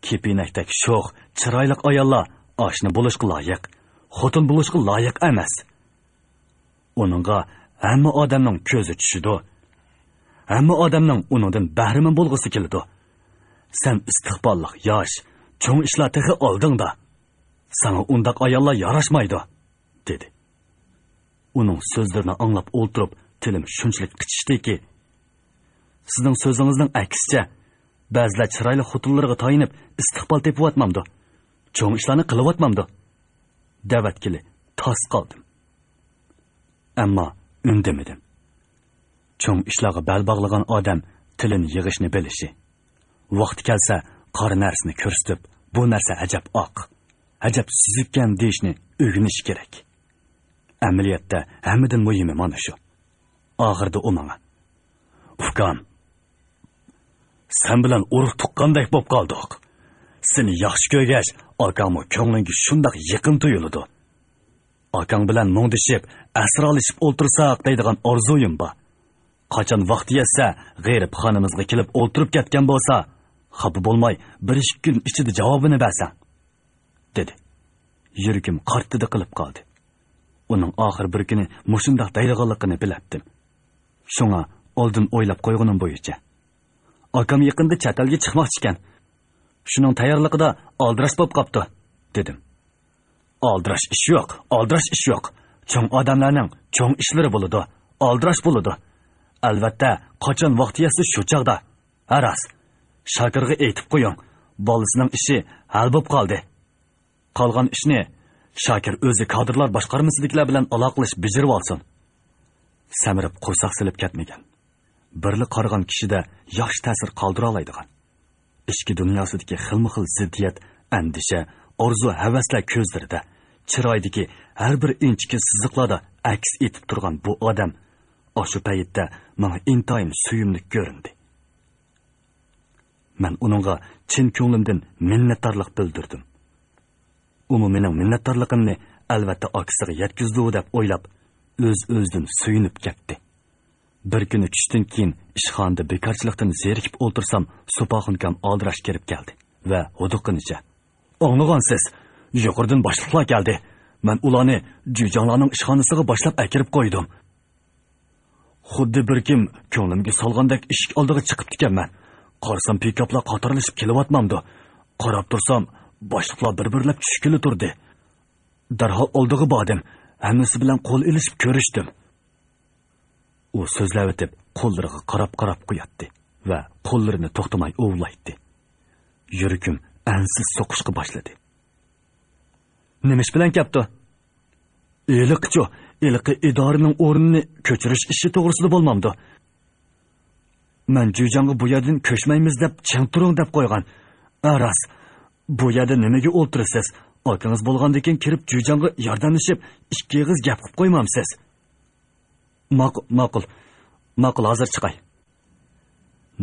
كېپىنەكتەك شوخ، چىرايلىق ئاياللار ئاشنا بولۇشقا لايىق، خوتۇن بولۇشقا لايىق ئەمەس. ئۇنىڭغا ھەممە ئادەمنىڭ كۆزى چۈشىدۇ. ھەممە ئادەمنىڭ ئۇنىڭدىن بەھرىمەن بولغۇسى كېلىدۇ. سەن ئىستىقباللىق ياش، چوڭ ئىشلار تېخى ئالدىڭدا. ساڭا ئۇنداق ئاياللار ياراشمايدۇ» دېدى. ئۇنىڭ سۆزلىرىنى ئاڭلاپ ئولتۇرۇپ، تىلىم شۇنچىلىك قىچىشتىكى، «سىزنىڭ سۆزىڭىزنىڭ ئەكسىچە، بەزىلەر چىرايلىق خوتۇنلىرىغا تايىنىپ ئىستىقبال تېپىۋاتمامدۇ؟ چوڭ ئىشلارنى قىلىۋاتمامدۇ؟» دەۋەتكىلى تاس قالدىم. ئەمما ئۈندىمىدىم. چوڭ ئىشلارغا بەل باغلىغان ئادەم تىلىنى يىغىشنى بىلىشى، ۋاقتى كەلسە قارا نەرسىنى كۆرسىتىپ، «بۇ نەرسە ئەجەب ئاق، ئەجەب سۈزۈككەن» دېيىشنى ئۆگىنىشى كېرەك. ئەمەلىيەتتە ھەممىدىن مۇھىمى مانا شۇ. ئاخىرىدا ئۇ ماڭا: ئۇكام، سەن بىلەن ئۇرۇق تۇغقاندەك بولۇپ قالدۇق. سېنى ياخشى كۆرگەچ، ئاكاڭمۇ كۆڭلۈڭگە شۇنداق يېقىن تۇيۇلىدۇ. ئاكاڭ بىلەن مۇڭدىشىپ، ئەسرالىشىپ ئولتۇرساق دەيدىغان ئارزۇيۇم بار. قاچان ۋاقتى يەتسە، غېرىبخانىمىزغا كېلىپ ئولتۇرۇپ كەتكەن بولسا، خاپا بولماي، بىر ئىككى كۈن ئىچىدە جاۋابىنى بەرسەڭ، دېدى. يۈرىكىم قارتىدە قىلىپ قالدى. ئۇنىڭ ئاخىر بىر كۈنى مۇشۇنداق دەيدىغانلىقىنى بىلەتتىم. شۇڭا ئالدىن ئويلاپ قويغىنىم بويىچە، ئاكام يېقىندا چەت ئەلگە چىقماقچىكەن. شۇنىڭ تەييارلىقىدا ئالدىراش بولۇپ قاپتۇ، دېدىم. ئالدىراش ئىش يوق، ئالدىراش ئىش يوق. چوڭ ئادەملەرنىڭ چوڭ ئىشلىرى بولىدۇ، ئالدىراش بولىدۇ. ئەلۋەتتە، قاچان ۋاقتى يەتسە شۇ چاغدا. ھە راست، شاكىرغا ئېيتىپ قويۇڭ، بالىسىنىڭ ئىشى ھەل بوپ قالدى. قالغان ئىشنى شاكىر ئۆزى كادىرلار باشقارمىسىدىكىلەر بىلەن ئالاقىلىشىپ بېجىرىۋالسۇن. سەمرىپ قورساق سېلىپ كەتمىگەن، بىرلا قارىغان كىشىدە ياخشى تەسىر قالدۇرالايدىغان، ئىچكى دۇنياسىدىكى خىلمۇ خىل زىددىيەت، ئەندىشە، ئارزۇ، ھەۋەسلەر كۆزلىرىدە، چىرايىدىكى ھەر بىر ئىنچىكە سىزىقلاردا ئەكس ئېتىپ تۇرغان بۇ ئادەم ئاشۇ پەيتتە ماڭا ئىنتايىن سۆيۈملۈك كۆرۈندى. مەن ئۇنىڭغا چىن كۆڭلۈمدىن مىننەتدارلىق بىلدۈردۈم. ئۇمۇ مېنىڭ مىننەتدارلىقىمنى ئەلۋەتتە ئاكىسىغا يەتكۈزىدۇ دەپ ئويلاپ، ئۆز-ئۆزىدىن سۆيۈنۈپ كەتتى. بىر كۈنى چۈشتىن كېيىن ئىشخانىدا بىكارچىلىقتىن زېرىكىپ ئولتۇرسام، سوپاخۇنكام ئالدىراش كىرىپ كەلدى ۋە ھودۇققىنىچە، «ئاڭلىغانسىز، يۇقىرىدىن باشلىقلار كەلدى. مەن ئۇلارنى جۈجاڭلارنىڭ ئىشخانىسىغا باشلاپ ئەكىرىپ قويدۇم.» خۇددى بىر كىم كۆڭلۈمگە سالغاندەك ئىشىك ئالدىغا چىقىپتىكەنمەن. قارىسام، پىكاپلار قاتارلىشىپ كېلىۋاتمامدۇ؟ قاراپ تۇرسام، باشلىقلار بىر-بىرلەپ چۈشكىلى تۇردى. دەرھال ئالدىغا باردىم. ھەممىسى بىلەن قول ئېلىشىپ كۆرۈشتۈم. ئۇ سۆزلەۋېتىپ، قوللىرىغا قاراپ-قاراپ قوياتتى ۋە قوللىرىنى توختىماي ئۇۋىلايتتى. يۈرىكىم ئەنسىز سوقۇشقا باشلىدى. «نېمە ئىش بىلەن كەپتۇ؟» «ھېلىقىچۇ، ھېلىقى ئىدارىنىڭ ئورنىنى كۆچۈرۈش ئىشى توغرىسىدا بولمامدۇ؟ مەن جۈجاڭغا بۇ يەردىن كۆچمەيمىز دەپ چىڭ تۇرۇڭ دەپ قويغان. ھە راست، بۇ يەردە نېمىگە ئولتۇرىسىز؟ ئاكىڭىز بولغاندىكىن كىرىپ جۈجاڭغا ياردەملىشىپ ئىككى ئېغىز گەپ قىلىپ قويمامسىز؟» «ماقۇل، ماقۇل، ماقۇل، ھازىر چىقاي.»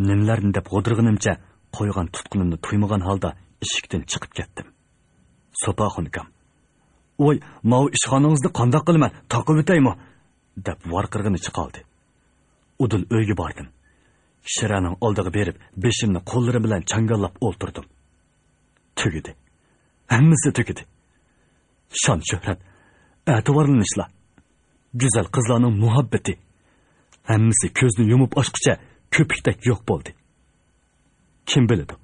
نېمىلەرنى دەپ غودۇرغىنىمچە، قويغان تۇتقىنىمنى تۇيمىغان ھالدا ئىشىكتىن چىقىپ كەتتىم. سوپاخۇنكام، «ۋاي، ماۋۇ ئىشخانىڭىزنى قانداق قىلىمەن، تاقىۋېتەيمۇ؟» دەپ ۋارقىرىغىنىچە قالدى. ئۇدۇل ئۆيگە باردىم. شىرەنىڭ ئالدىغا بېرىپ، بېشىمنى قوللىرىم بىلەن چاڭگاللاپ ئولتۇردۇم. تۈگىدى. ھەممىسى تۈگىدى. شان-شۆھرەت، ئەتىۋارلىنىشلار، گۈزەل قىزلارنىڭ مۇھەببىتى، ھەممىسى كۆزنى يۇمۇپ ئاچقۇچە كۆپۈكتەك يوق بولدى. كىم بىلىدۇ،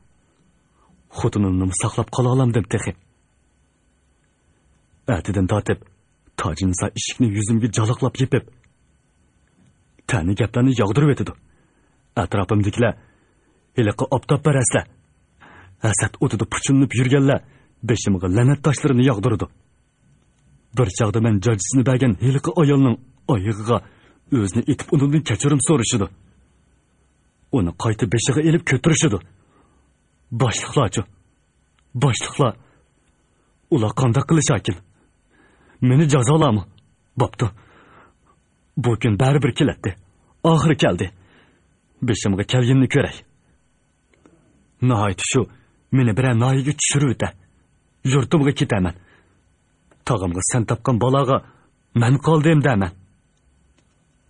خوتۇنۇمنىمۇ ساقلاپ قالالامدىم تېخى. ئەتىدىن تارتىپ تاجىنىسا ئىشىكنى يۈزۈمگە جالاقلاپ يېپىپ، تەنە گەپلەرنى ياغدۇرۇۋېتىدۇ. ئەتراپىمدىكىلەر ھېلىقى ئاپتاپپەرەسلەر ھەسەت ئوتىدا پۇچۇلۇنۇپ يۈرگەنلەر بېشىمغا لەنەت تاشلىرىنى ياغدۇرىدۇ. بىر چاغدا مەن جاجىسىنى بەرگەن ھېلىقى ئايالنىڭ ئايىغىغا ئۆزىنى ئېتىپ، ئۇنىڭدىن كەچۈرۈم سورىشىدۇ. ئۇنى قايتا بېشىغا ئېلىپ كۆتۈرۈشىدۇ. باشلىقلارچۇ؟ باشلىقلار. ئۇلار قانداق قىلىشاركىن؟ مېنى جازالارمۇ؟ بوپتۇ. بۇ كۈن بەرىبىر كېلەتتى. ئاخىرى كەلدى. بېشىمغا كەلگىنىنى كۆرەي. ناھايىتى شۇ، مېنى بىرەر ناھىيەگە چۈشۈرۈۋېتە. يۇرتۇمغا كېتەمەن. تاغامغا سەن تاپقان بالاغا مەن قالدىم دەمەن.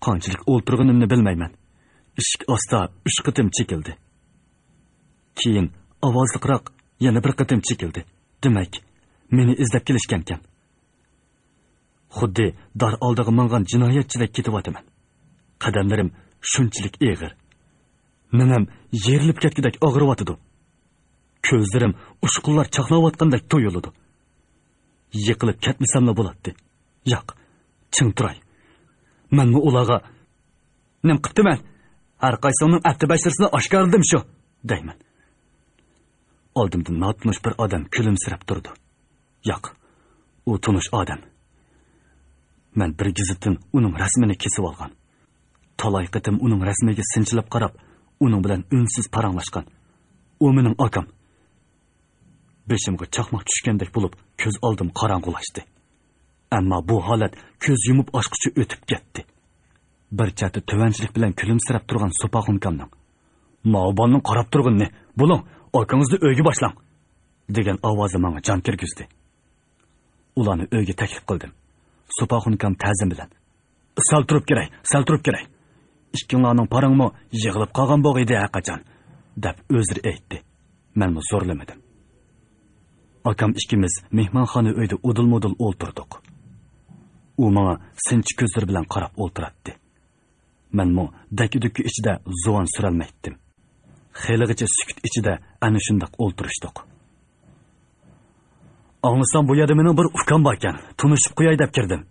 قانچىلىك ئولتۇرغىنىمنى بىلمەيمەن. ئىشىك ئاستا ئۈچ قېتىم چېكىلدى. كېيىن ئاۋازلىقراق يەنە بىر قېتىم چېكىلدى. دېمەك، مېنى ئىزدەپ كېلىشكەنكەن. خۇددى دار ئالدىغا ماڭغان جىنايەتچىدەك كېتىۋاتىمەن. قەدەملىرىم شۇنچىلىك ئېغىر. مېڭەم يېرىلىپ كەتكۈدەك ئاغرىۋاتىدۇ. كۆزلىرىم ئۇچقۇنلار چاقناۋاتقاندەك تۇيۇلىدۇ. يىقىلىپ كەتمىسەملا بولاتتى. ياق، چىڭ تۇراي. مەنمۇ ئۇلارغا، «نېمە قىپتىمەن؟ ھەر قايسىڭنىڭ ئەپتى بەشىرىسىنى ئاشكارىلىدىم شۇ!» دەيمەن. ئالدىمدا ناتونۇش بىر ئادەم كۈلۈمسىرەپ تۇرىدۇ. ياق، ئۇ تونۇش ئادەم. مەن بىر گېزىتتىن ئۇنىڭ رەسىمىنى كېسىۋالغان. تالاي قېتىم ئۇنىڭ رەسىمىگە سىنچىلاپ قاراپ، ئۇنىڭ بىلەن ئۈنسىز پاراڭلاشقان. ئۇ مېنىڭ ئاكام. بېشىمغا چاقماق چۈشكەندەك بولۇپ، كۆز ئالدىم قاراڭغۇلاشتى. ئەمما بۇ ھالەت كۆز يۇمۇپ ئاچقۇچە ئۆتۈپ كەتتى. بىر چەتتە تۆۋەنچىلىك بىلەن كۈلۈمسىرەپ تۇرغان سوپاخۇنكامنىڭ، «ماۋۇ بالىنىڭ قاراپ تۇرغىنىنى، بولۇڭ، ئاكىڭىزنى ئۆيگە باشلاڭ» دېگەن ئاۋازى ماڭا جان كىرگۈزدى. ئۇلارنى ئۆيگە تەكلىپ قىلدىم. سوپاخۇنكام تەزىم بىلەن، «سەل تۇرۇپ كىرەي، سەل تۇرۇپ كىرەي. ئىككىڭلارنىڭ پاراڭمۇ يىغىلىپ قالغان بوغىيدى ھەرقاچان» دەپ ئۆزرە ئېيتتى. مەنمۇ زورلىمىدىم. ئاكام ئىككىمىز مېھمانخانا ئۆيدە ئۇدۇل-مۇدۇل ئولتۇردۇق. ئۇ ماڭا سىنچى كۆزلىرى بىلەن قاراپ ئولتۇراتتى. مەنمۇ دەككە-دۈككە ئىچىدە زۇۋان سۈرەلمەيتتىم. خېلىغىچە سۈكۈت ئىچىدە ئەنە شۇنداق ئولتۇرۇشتۇق. «ئاڭلىسام، بۇ يەردە مېنىڭ بىر ئۇكام باركەن، تونۇشۇپ قوياي دەپ كىردىم.»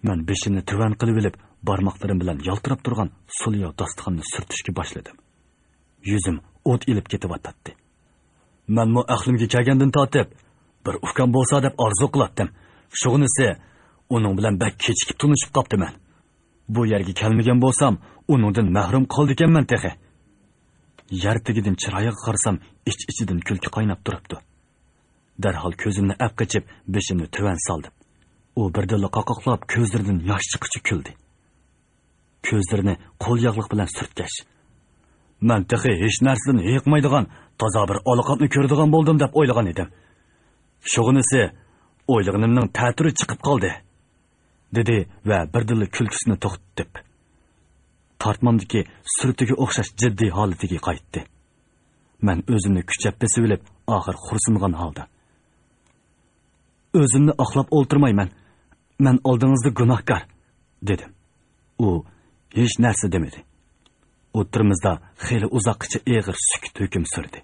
مەن بېشىمنى تۆۋەن قىلىۋېلىپ، بارماقلىرىم بىلەن يالتىراپ تۇرغان سۇلياۋ داستىخاننى سۈرتۈشكە باشلىدىم. يۈزۈم ئوت ئېلىپ كېتىۋاتاتتى. مەنمۇ ئەقلىمگە كەلگەندىن تارتىپ، بىر ئۇكام بولسا دەپ ئارزۇ قىلاتتىم. شۇغىنىسى، ئۇنىڭ بىلەن بەك كېچىكىپ تونۇشۇپ قاپتىمەن. بۇ يەرگە كەلمىگەن بولسام، ئۇنىڭدىن مەھرۇم قالىدىكەنمەن تېخى. يەر تېگىدىن چىرايىغا قارىسام، ئىچ-ئىچىدىن كۈلكە قايناپ تۇرۇپتۇ. دەرھال كۆزۈمنى ئەپقېچىپ، بېشىمنى تۆۋەن سالدىم. ئۇ بىردىنلا قاقاقلاپ، كۆزلىرىدىن ياش چىققۇچە كۈلدى. كۆزلىرىنى قول ياغلىق بىلەن سۈرتكەچ، «مەن تېخى ھېچ نەرسىدىن ھېيىقمايدىغان، تازا بىر ئالىقاتنى كۆرىدىغان بولدۇم دەپ ئويلىغان ئىدىم. شۇغىنىسى، ئويلىغىنىمنىڭ تەتۈرى چىقىپ قالدى.» دېدى ۋە بىردىنلا كۈلكىسىنى توختىتىپ، تارتمامدىكى سۈرىتىگە ئوخشاش جىددىي ھالىتىگە قايتتى. مەن ئۆزۈمنى كۈچەپ بېسىۋېلىپ، ئاخىر خورسۇنغان ھالدا، «ئۆزۈمنى ئاقلاپ ئولتۇرمايمەن. مەن ئالدىڭىزدا گۇناھكار»، دېدىم. ئۇ ھېچ نەرسە دېمىدى. ئوتتۇرىمىزدا خېلى ئۇزاققىچە ئېغىر سۈكۈت ھۆكۈم سۈردى.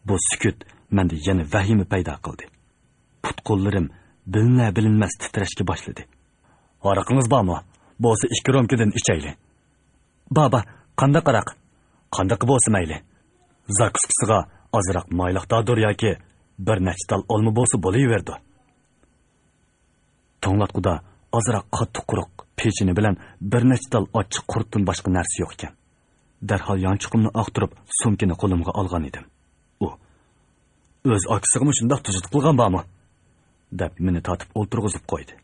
بۇ سۈكۈت مەندە يەنە ۋەھىمە پەيدا قىلدى. پۇت-قوللىرىم بىلىنە-بىلىنمەس تىترەشكە باشلىدى. «ھاراقىڭىز بارمۇ؟ بولسا ئىككى رومكىدىن ئىچەيلى.» «بار، بار، قانداق ھاراق؟» «قاندىقى بولسا مەيلى. زاكۇسكىسىغا ئازراق مايلىق دادۇر ياكى بىر نەچچە تال ئالما بولسا بولۇۋېرىدۇ.» توڭلاتقۇدا ئازراق قاتتىق قۇرۇق پېچىنى بىلەن بىر نەچچە تال ئاچچىق قۇرتتىن باشقا نەرسە يوق ئىكەن. دەرھال يانچۇقۇمنى ئاختۇرۇپ، سومكىنى قولۇمغا ئالغان ئىدىم. ئۇ، «ئۆز ئاكىسىغىمۇ شۇنداق تۇزىتىپ قىلغان بارمۇ؟» دەپ مېنى تارتىپ ئولتۇرغۇزۇپ قويدى.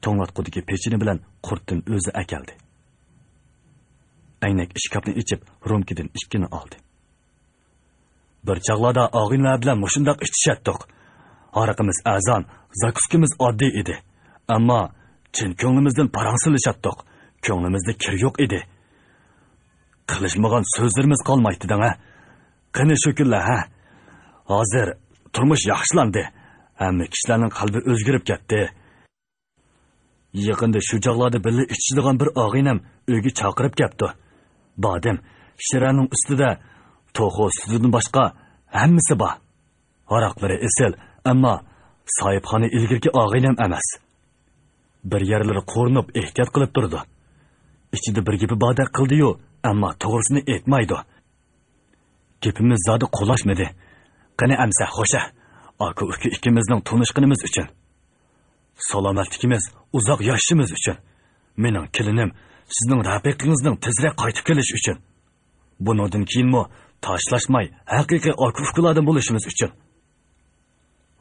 توڭلاتقۇدىكى پېچىنى بىلەن قۇرتتىن ئۆزى ئەكەلدى. ئەينەك ئىشكاپنى ئېچىپ، رومكىدىن ئىككىنى ئالدى. «بىر چاغلاردا ئاغىنىلەر بىلەن مۇشۇنداق ئىچىشەتتۇق. ھاراقىمىز ئەرزان، زاكۇسكىمىز ئاددىي ئىدى. ئەمما چىن كۆڭلىمىزدىن پاراڭ سېلىشاتتۇق. كۆڭلىمىزدە كىر يوق ئىدى. قىلىشمىغان سۆزلىرىمىز قالمايتتى دەڭە. قېنى شۇ كۈنلەر، ھە؟ ھازىر تۇرمۇش ياخشىلاندى. ھەممە كىشىلەرنىڭ قەلبى ئۆزگىرىپ كەتتى. يېقىندا شۇ چاغلاردا بىللە ئىچىدىغان بىر ئاغىنەم ئۆيگە چاقىرىپ كەپتۇ. باردىم. شىرەنىڭ ئۈستىدە توخۇ سۈتىدىن باشقا ھەممىسى بار. ھاراقلىرى ئېسىل، ئەمما ساھىبخانا ئىلگىرىكى ئاغىنەم ئەمەس. بىر يەرلىرى قورۇنۇپ ئېھتىيات قىلىپ تۇرىدۇ. ئىچىدە بىر گېپى باردەك قىلدى-يۇ، ئەمما توغرىسىنى ئېيتمايدۇ. گېپىمىز زادى قولاشمىدى. قېنى ئەمسە، خوشە. ئاكا-ئۇكا ئىككىمىزنىڭ تونۇشقىنىمىز ئۈچۈن، سالامەتلىكىمىز، ئۇزاق ياشىشىمىز ئۈچۈن، مېنىڭ كېلىنىم سىزنىڭ رەپىقىڭىزنىڭ تېزرەك قايتىپ كېلىشى ئۈچۈن، بۇنىڭدىن كېيىنمۇ تاشلاشماي ھەقىقىي ئاكا-ئۇكىلاردىن بولۇشىمىز ئۈچۈن.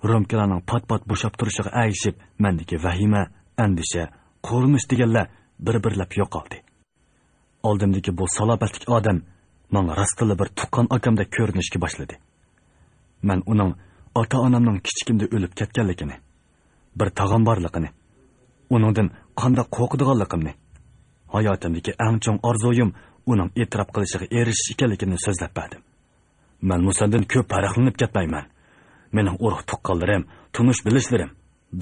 رومكىلارنىڭ پات-پات بوشاپ تۇرۇشىغا ئەگىشىپ، مەندىكى ۋەھىمە، ئەندىشە، قورقۇنچ دېگەنلەر بىر-بىرلەپ يوقالدى. ئالدىمدىكى بۇ سالاپەتلىك ئادەم ماڭا راستتىنلا بىر تۇغقان ئاكامدەك كۆرۈنۈشكە باشلىدى. مەن ئۇنىڭ ئاتا-ئانامنىڭ كىچىكىمدە ئۆلۈپ كەتكەنلىكىنى، بىر تاغام بارلىقىنى، ئۇنىڭدىن قانداق قورقىدىغانلىقىمنى، ھاياتىمدىكى ئەڭ چوڭ ئارزۇيۇم ئۇنىڭ ئېتىراپ قىلىشىغا ئېرىشىش ئىكەنلىكىنى سۆزلەپ بەردىم. مەنمۇ سەندىن كۆپ پەرقلىنىپ كەتمەيمەن. مېنىڭ ئۇرۇق-تۇغقانلىرىم، تونۇش-بىلىشلىرىم،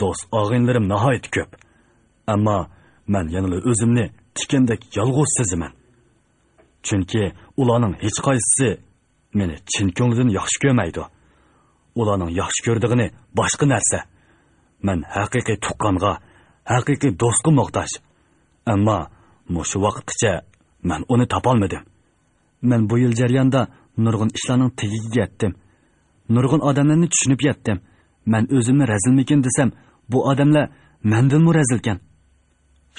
دوست-ئاغىنىلىرىم ناھايىتى كۆپ. ئەمما مەن يەنىلا ئۆزۈمنى تىكەندەك يالغۇز سېزىمەن. چۈنكى ئۇلارنىڭ ھېچقايسىسى مېنى چىن كۆڭلىدىن ياخشى كۆرمەيدۇ. ئۇلارنىڭ ياخشى كۆرىدىغىنى باشقا نەرسە. مەن ھەقىقىي تۇغقانغا، ھەقىقىي دوستقا موھتاج. ئەمما مۇشۇ ۋاقىتقىچە مەن ئۇنى تاپالمىدىم. مەن بۇ يىل جەريانىدا نۇرغۇن ئىشلارنىڭ تېگىگە يەتتىم. نۇرغۇن ئادەملەرنى چۈشىنىپ يەتتىم. مەن ئۆزۈمنى رەزىلمىكىن دېسەم، بۇ ئادەملەر مەندىنمۇ رەزىلكەن.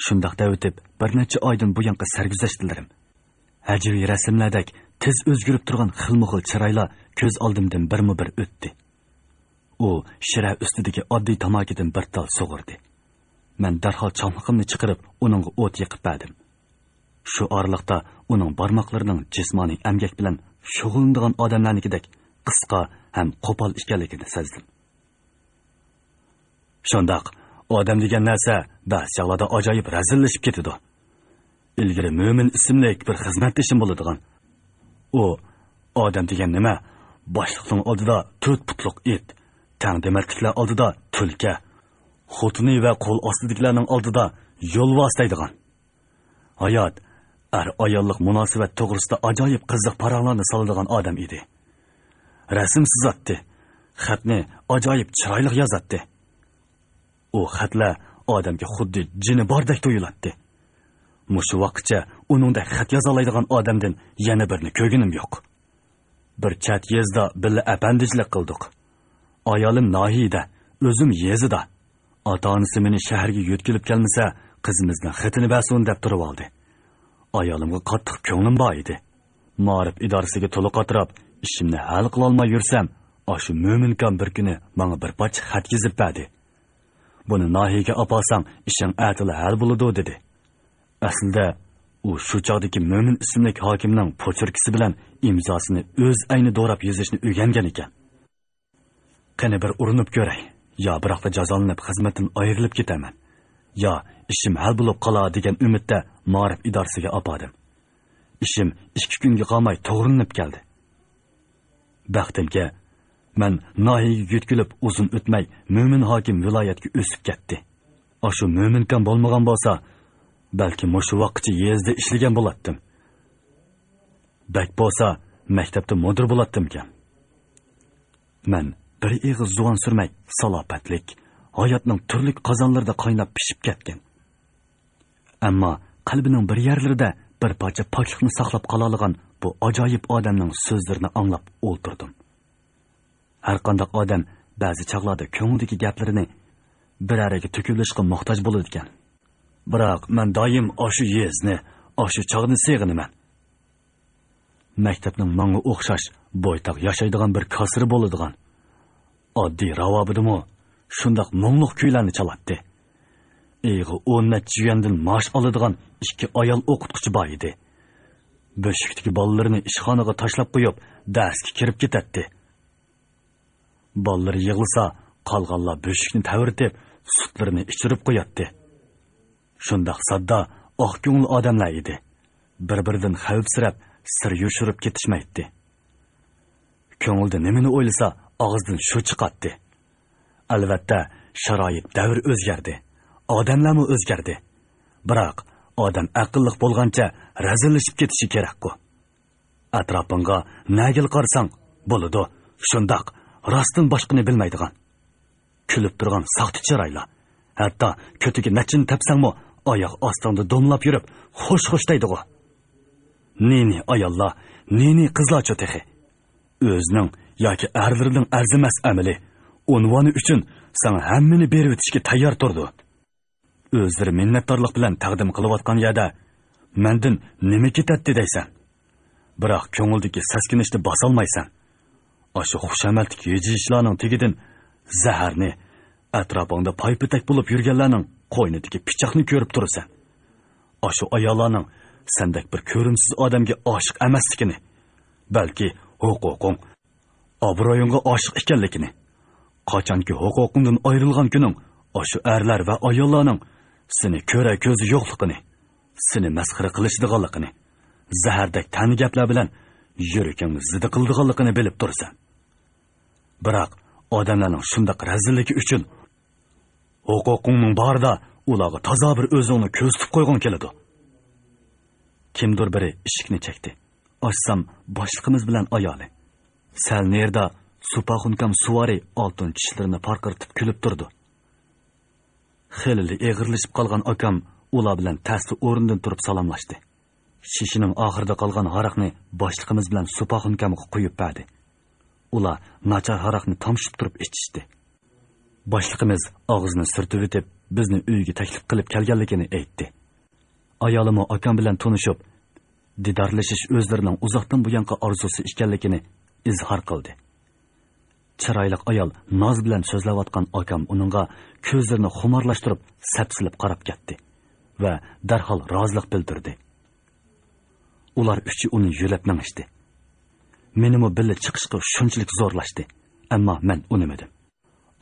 شۇنداق دەۋېتىپ، بىر نەچچە ئايدىن بۇيانقى سەرگۈزەشتلىرىم، ھەجۋىي رەسىملەردەك تېز ئۆزگىرىپ تۇرغان خىلمۇخىل چىرايلار كۆز ئالدىمدىن بىرمۇ بىر ئۆتتى. ئۇ شىرە ئۈستىدىكى ئاددىي تاماكىدىن بىر تال سۇغۇردى. مەن دەرھال چاقمىقىمنى چىقىرىپ، ئۇنىڭغا ئوت يېقىپ بەردىم. شۇ ئارىلىقتا ئۇنىڭ بارماقلىرىنىڭ جىسمانىي ئەمگەك بىلەن شۇغۇللىنىدىغان ئادەملەرنىڭكىدەك قىسقا ھەم قوپال ئىكەنلىكىنى سەزدىم. شۇنداق، ئادەم دېگەن نەرسە بەزى چاغلاردا ئاجايىپ رەزىللىشىپ كېتىدۇ. ئىلگىرى مۆمىن ئىسىملىك بىر خىزمەتدىشىم بولىدىغان. ئۇ ئادەم دېگەن نېمە؟ باشلىقنىڭ ئالدىدا تۆت پۇتلۇق ئىت، تەڭدېمەتلىكلەر ئالدىدا تۈلكە، خوتۇنى ۋە قول ئاستىدىكىلەرنىڭ ئالدىدا يولۋاس دەيدىغان. ھايات، ئەر-ئاياللىق مۇناسىۋەت توغرىسىدا ئاجايىپ قىزىق پاراڭلارنى سالىدىغان ئادەم ئىدى. رەسىم سىزاتتى. خەتنى ئاجايىپ چىرايلىق يازاتتى. ئۇ خەتلەر ئادەمگە خۇددى جېنى باردەك تۇيۇلاتتى. مۇشۇ ۋاقىتچە ئۇنىڭدەك خەت يازالايدىغان ئادەمدىن يەنە بىرنى كۆرگىنىم يوق. بىر چەت يېزىدا بىللە ئەپەندىچىلىك قىلدۇق. ئايالىم ناھىيىدە، ئۆزۈم يېزىدا. ئاتا-ئانىسى مېنى شەھەرگە يۆتكىلىپ كەلمىسە، قىزىمىزنىڭ خېتىنى بەرسۇن دەپ تۇرۇۋالدى. ئايالىمغا قاتتىق كۆڭلۈم بار ئىدى. مائارىپ ئىدارىسىگە تولا قاتراپ، ئىشىمنى ھەل قىلالماي يۈرسەم، ئاشۇ مۆمىنكام بىر كۈنى ماڭا بىر پارچە خەت يېزىپ بەردى. «بۇنى ناھىيەگە ئاپارساڭ، ئىشىڭ ئەتىلا ھەل بولىدۇ» دېدى. ئەسلىدە، ئۇ شۇ چاغدىكى مۆمىن ئىسىملىك ھاكىمنىڭ پوچېركىسى بىلەن ئىمزاسىنى ئۆز ئەينى دوراپ يېزىشنى ئۆگەنگەن ئىكەن. «قېنى، بىر ئۇرۇنۇپ كۆرەي، يا بىراقلا جازالىنىپ خىزمەتتىن ئايرىلىپ كېتەرمەن، يا ئىشىم ھەل بولۇپ قالار» دېگەن ئۈمىدتە مائارىپ ئىدارىسىگە ئاپاردىم. ئىشىم ئىككى كۈنگە قالماي توغرىلىنىپ كەلدى. بەختىمگە، مەن ناھىيەگە يۆتكىلىپ ئۇزۇن ئۆتمەي، مۆمىن ھاكىم ۋىلايەتكە ئۆسۈپ كەتتى. ئاشۇ مۆمىنكام بولمىغان بولسا، بەلكى مۇشۇ ۋاقىتچە يېزىدا ئىشلىگەن بولاتتىم. بەك بولسا، مەكتەپتە مۇدىر بولاتتىمكەن. مەن بىر ئېغىز زۇۋان سۈرمەي، سالاپەتلىك، ھاياتنىڭ تۈرلۈك قازانلىرىدا قايناپ پىشىپ كەتكەن. ئەمما قەلبىنىڭ بىر يەرلىرىدە بىر پارچە پاكلىقنى ساقلاپ قالالىغان بۇ ئاجايىپ ئادەمنىڭ سۆزلىرىنى ئاڭلاپ ئولتۇردۇم. ھەرقانداق ئادەم بەزى چاغلاردا كۆڭلىدىكى گەپلىرىنى بىرەرىگە تۆكۈۋېلىشقا موھتاج بولىدىكەن. بىراق مەن دائىم ئاشۇ يېزىنى، ئاشۇ چاغنى سېغىنىمەن. مەكتەپنىڭ ماڭا ئوخشاش بويتاق ياشايدىغان بىر كاسىرى بولىدىغان. ئاددىي راۋابىدىمۇ شۇنداق مۇڭلۇق كۈيلەرنى چالاتتى. ئېيىغا ئون نەچچە يۈەندىن مائاش ئالىدىغان ئىككى ئايال ئوقۇتقۇچى بار ئىدى. بۆشۈكتىكى بالىلىرىنى ئىشخانىغا تاشلاپ قويۇپ، دەرسكە كىرىپ كېتەتتى. بالىلىرى يىغلىسا، قالغانلار بۆشۈكنى تەۋرىتىپ، سۈتلىرىنى ئىچۈرۈپ قوياتتى. شۇنداق ساددا، ئاق كۆڭۈل ئادەملەر ئىدى. بىر-بىرىدىن خەۋپسىرەپ، سىر يوشۇرۇپ كېتىشمەيتتى. كۆڭۈلدە نېمىنى ئويلىسا، ئاغزىدىن شۇ چىقاتتى. ئەلۋەتتە، شارائىت، دەۋر ئۆزگەردى. ئادەملەرمۇ ئۆزگەردى. بىراق، ئادەم ئەقىللىق بولغانچە رەزىللىشىپ كېتىشى كېرەكقۇ. ئەتراپىڭغا نەگىلا قارىساڭ، بولىدۇ، شۇنداق، راستتىن باشقىنى بىلمەيدىغان. كۈلۈپ تۇرغان ساختا چىرايلار. ھەتتا كۆتىگە نەچچىنى تەپسەڭمۇ، ئاياغ ئاستىڭدا دومىلاپ يۈرۈپ، خوش-خوش دەيدىغۇ. نى-نى ئاياللار، نى-نى قىزلارچۇ تېخى. ئۆزىنىڭ ياكى ئەرلىرىنىڭ ئەرزىمەس ئەمىلى، ئۇنۋانى ئۈچۈن ساڭا ھەممىنى بېرىۋېتىشكە تەييار تۇرىدۇ. ئۆزلىرى مىننەتدارلىق بىلەن تەقدىم قىلىۋاتقان يەردە مەندىن نېمە كېتەتتى دەيسەن؟ بىراق كۆڭۈلدىكى سەسكىنىشنى باسالمايسەن. ئاشۇ خۇشامەتلىك ھىجىيىشلارنىڭ تېگىدىن زەھەرنى، ئەتراپىڭدا پايپېتەك بولۇپ يۈرگەنلەرنىڭ قوينىدىكى پىچاقنى كۆرۈپ تۇرىسەن. ئاشۇ ئاياللارنىڭ سەندەك بىر كۆرۈمسىز ئادەمگە ئاشىق ئەمەسلىكىنى، بەلكى ھوقۇقۇڭ، ئابرۇيۇڭغا ئاشىق ئىكەنلىكىنى، قاچانكى ھوقۇقۇڭدىن ئايرىلغان كۈنۈڭ، ئاشۇ ئەرلەر ۋە ئاياللارنىڭ سېنى كۆرەر كۆزى يوقلۇقىنى، سېنى مەسخىرە قىلىشىدىغانلىقىنى، زەھەردەك تەنە گەپلەر بىلەن يۈرىكىڭنى زىدە قىلىدىغانلىقىنى بىلىپ تۇرىسەن. بىراق ئادەملەرنىڭ شۇنداق رەزىللىكى ئۈچۈن ھوقۇقۇڭنىڭ بارىدا ئۇلارغا تازا بىر ئۆزۈڭنى كۆرسىتىپ قويغۇڭ كېلىدۇ. كىمدۇر بىرى ئىشىكنى چەكتى. ئاچسام، باشلىقىمىز بىلەن ئايالى. سەل نېرىدا سۇپاخۇنكام سۇۋارى ئالتۇن چىشلىرىنى پارقىرىتىپ كۈلۈپ تۇرىدۇ. خېلىلا ئېغىرلىشىپ قالغان ئاكام ئۇلار بىلەن تەستە ئورنىدىن تۇرۇپ سالاملاشتى. شىشىنىڭ ئاخىرىدا قالغان ھاراقنى باشلىقىمىز بىلەن سۇپاخۇنكامغا قۇيۇپ بەردى. ئۇلار ناچار ھاراقنى تامشىپ تۇرۇپ ئىچىشتى. باشلىقىمىز ئاغزىنى سۈرتۈۋېتىپ، بىزنى ئۆيىگە تەكلىپ قىلىپ كەلگەنلىكىنى ئېيتتى. ئايالىمۇ ئاكام بىلەن تونۇشۇپ، دىدارلىشىش ئۆزلىرىنىڭ ئۇزاقتىن بۇيانقى ئارزۇسى ئىكەنلىكىنى ئىزھار قىلدى. چىرايلىق ئايال ناز بىلەن سۆزلەۋاتقان ئاكام ئۇنىڭغا كۆزلىرىنى خۇمارلاشتۇرۇپ سەپسېلىپ قاراپ كەتتى ۋە دەرھال رازىلىق بىلدۈردى. ئۇلار ئۈچى ئۇنى يۆلەپ مېڭىشتى. مېنىمۇ بىللە چىقىشقا شۇنچىلىك زورلاشتى، ئەمما مەن ئۇنىمىدىم.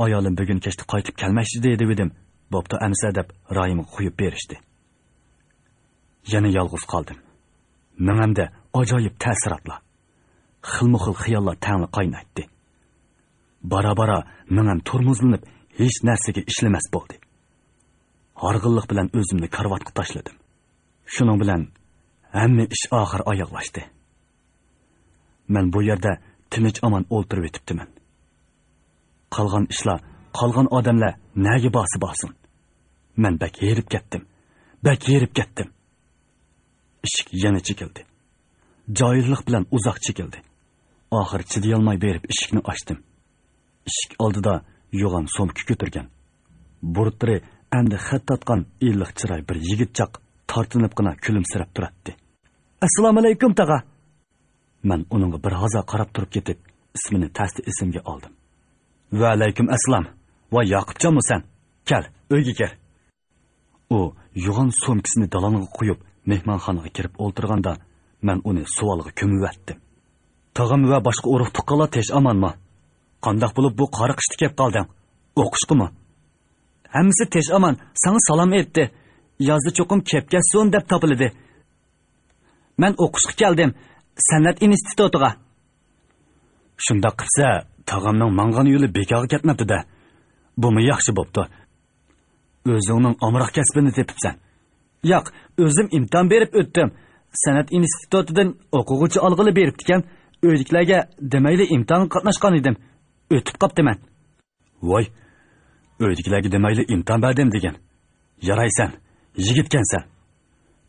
ئايالىم بۈگۈن كەچتە قايتىپ كەلمەكچى دېدى دېۋىدىم، بوپتۇ ئەمىسە دەپ رايىمغا قويۇپ بېرىشتى. يەنە يالغۇز قالدىم. مېڭەمدە ئاجايىپ تەسىراتلار، خىلمۇ خىل خىياللار تەڭلا قاينايتتى. بارا-بارا مېڭەم تورمۇزلىنىپ، ھېچ نەرسىگە ئىشلىمەس بولدى. ھارغىنلىق بىلەن ئۆزۈمنى كارىۋاتقا تاشلىدىم. شۇنىڭ بىلەن ھەممە ئىش ئاخىر ئاياغلاشتى. مەن بۇ يەردە تىنچ-ئامان ئولتۇرۇۋېتىپتىمەن. قالغان ئىشلار، قالغان ئادەملەر نەگە بارسا بارسۇن. مەن بەك ھېرىپ كەتتىم. بەك ھېرىپ كەتتىم. ئىشىك يەنە چېكىلدى. جاھىللىق بىلەن ئۇزاق چېكىلدى. ئاخىر چىدىيالماي بېرىپ ئىشىكنى ئاچتىم. ئىشىك ئالدىدا يوغان سومكا كۆتۈرگەن، بۇرۇتلىرى ئەمدى خەت تارتقان ئىللىق چىراي بىر يىگىت چاق تارتىنىپقىنا كۈلۈمسىرەپ تۇراتتى. ئەسسالامۇئەلەيكۇم، تاغا! مەن ئۇنىڭغا بىر ھازا قاراپ تۇرۇپ كېتىپ، ئىسمىنى تەستە ئېسىمگە ئالدىم. ۋەئەلەيكۇم ئەسسالام. ۋاي ياقۇپجانمۇ سەن؟ كەل، ئۆيگە كىر. ئۇ يوغان سومكىسىنى دالانغا قويۇپ، مېھمانخانىغا كىرىپ ئولتۇرغاندا، مەن ئۇنى سوئالغا كۆمۈۋەتتىم. تاغام ۋە باشقا ئۇرۇق-تۇغقانلار تىنچ-ئامانمۇ؟ قانداق بولۇپ بۇ قارا قىشتا كەپ قالدىڭ؟ ئوقۇشقىمۇ؟ ھەممىسى تىنچ-ئامان، ساڭا سالام ئېيتتى. يازدا چوقۇم كەپ كەتسۇن دەپ تاپىلىدى. مەن ئوقۇشقا كەلدىم، سەنئەت ئىنستىتۇتىغا. شۇنداق قىپسە، تاغامنىڭ ماڭغان يولى بىكارغا كەتمەپتۇ-دە. بۇمۇ ياخشى بوپتۇ. ئۆزۈڭنىڭ ئامراق كەسپىنى تېپىپسەن. ياق، ئۆزۈم ئىمتىھان بېرىپ ئۆتتۈم. سەنئەت ئىنستىتۇتىدىن ئوقۇغۇچى ئالغىلى بېرىپتىكەن، ئۆيدىكىلەرگە دېمەيلى ئىمتىھانغا قاتناشقان ئىدىم. ئۆتۈپ قاپتىمەن. ۋاي، ئۆيدىكىلەرگە دېمەيلى ئىمتىھان بەردىم دېگىن. يارايسەن، يىگىتكەنسەن.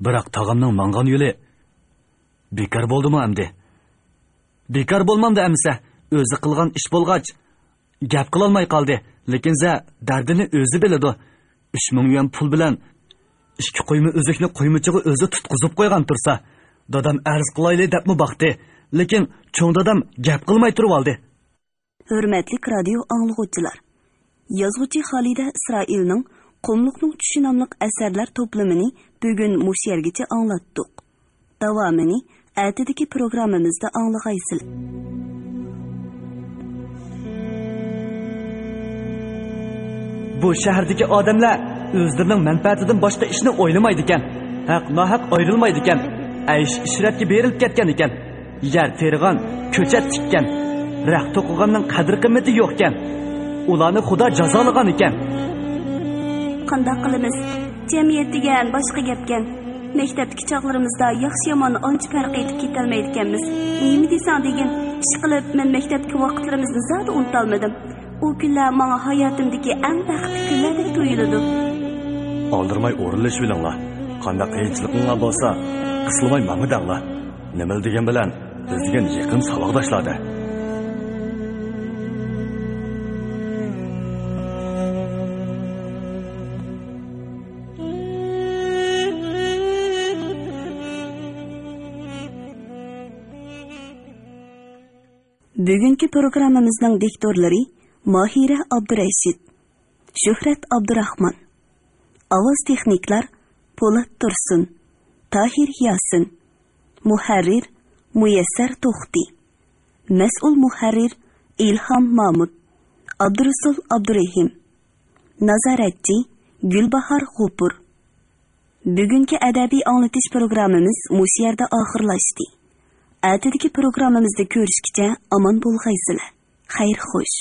بىراق تاغامنىڭ ماڭغان يولى بىكار بولدىمۇ ئەمدى؟ بىكار بولمامدۇ ئەمىسە، ئۆزى قىلغان ئىش بولغاچ، گەپ قىلالماي قالدى. لېكىن زە دەردىنى ئۆزى بىلىدۇ. ئۈچ مىڭ يۈەن پۇل بىلەن ئىككى قويما ئۈزۈكنى قويمىچىغا ئۆزى تۇتقۇزۇپ قويغان تۇرسا، دادام ئەرز قىلايلى دەپمۇ باقتى. لېكىن چوڭ دادام گەپ قىلماي تۇرۇۋالدى. ھۆرمەتلىك رادىيو ئاڭلىغۇچىلار! يازغۇچى خالىدە ئىسرائىلنىڭ قۇملۇقنىڭ چۈشى ناملىق ئەسەرلەر توپلىمىنى بۈگۈن مۇشۇ يەرگىچە ئاڭلاتتۇق. داۋامىنى ئەتىدىكى پروگراممىمىزدا ئاڭلىغايسىلەر. بۇ شەھەردىكى ئادەملەر ئۆزلىرىنىڭ مەنپەئەتىدىن باشقا ئىشنى ئويلىمايدىكەن، ھەق-ناھەق ئايرىلمايدىكەن، ئەيش-ئىشرەتكە بېرىلىپ كەتكەنىكەن. يەر تېرىغان، كۆچەت تىككەن، رەخت توقۇغاننىڭ قەدىر-قىممىتى يوقكەن. ئۇلارنى خۇدا جازالىغان ئىكەن. قانداق قىلىمىز؟ جەمئىيەت دېگەن باشقا گەپكەن. مەكتەپتىكى چاغلىرىمىزدا ياخشى-يامان ئانچە پەرق ئېتىپ كېتەلمەيدىكەنمىز. نېمە دېسەڭ دېگىن، ئىشقىلىپ، مەن مەكتەپتىكى ۋاقىتلىرىمىزنى زادى ئۇنتالمىدىم. ئۇ كۈنلەر ماڭا ھاياتىمدىكى ئەڭ بەختلىك كۈنلەردەك تۇيۇلىدۇ. ئالدىرىماي ئورۇنلىشىۋېلىڭلار. قانداق قىيىنچىلىقىڭلار بولسا، قىسلىماي ماڭىدەڭلار. نېمىلا دېگەن بىلەن، بىز دېگەن يېقىن ساۋاقداشلاردە. بۈگۈنكى پروگراممىمىزنىڭ دىكتورلىرى ماھىرە ئابدۇرەشىت، شۆھرەت ئابدۇراخمان. ئاۋاز تېخنىكلار پولات تۇرسۇن، تاھىر ياسىن. مۇھەررىر مۇيەسسەر توختى. مەسئۇل مۇھەررىر ئىلھام مامۇت، ئابدۇرۇسۇل ئابدۇرېھىم. نازارەتچى گۈلباھار غوپۇر. بۈگۈنكى ئەدەبىي ئاڭلىتىش پروگراممىمىز مۇشۇ يەردە ئاخىرلاشتى. ئەتىدىكى پروگراممىمىزدا كۆرۈشكىچە ئامان بولغايسىلەر. خەير خوش.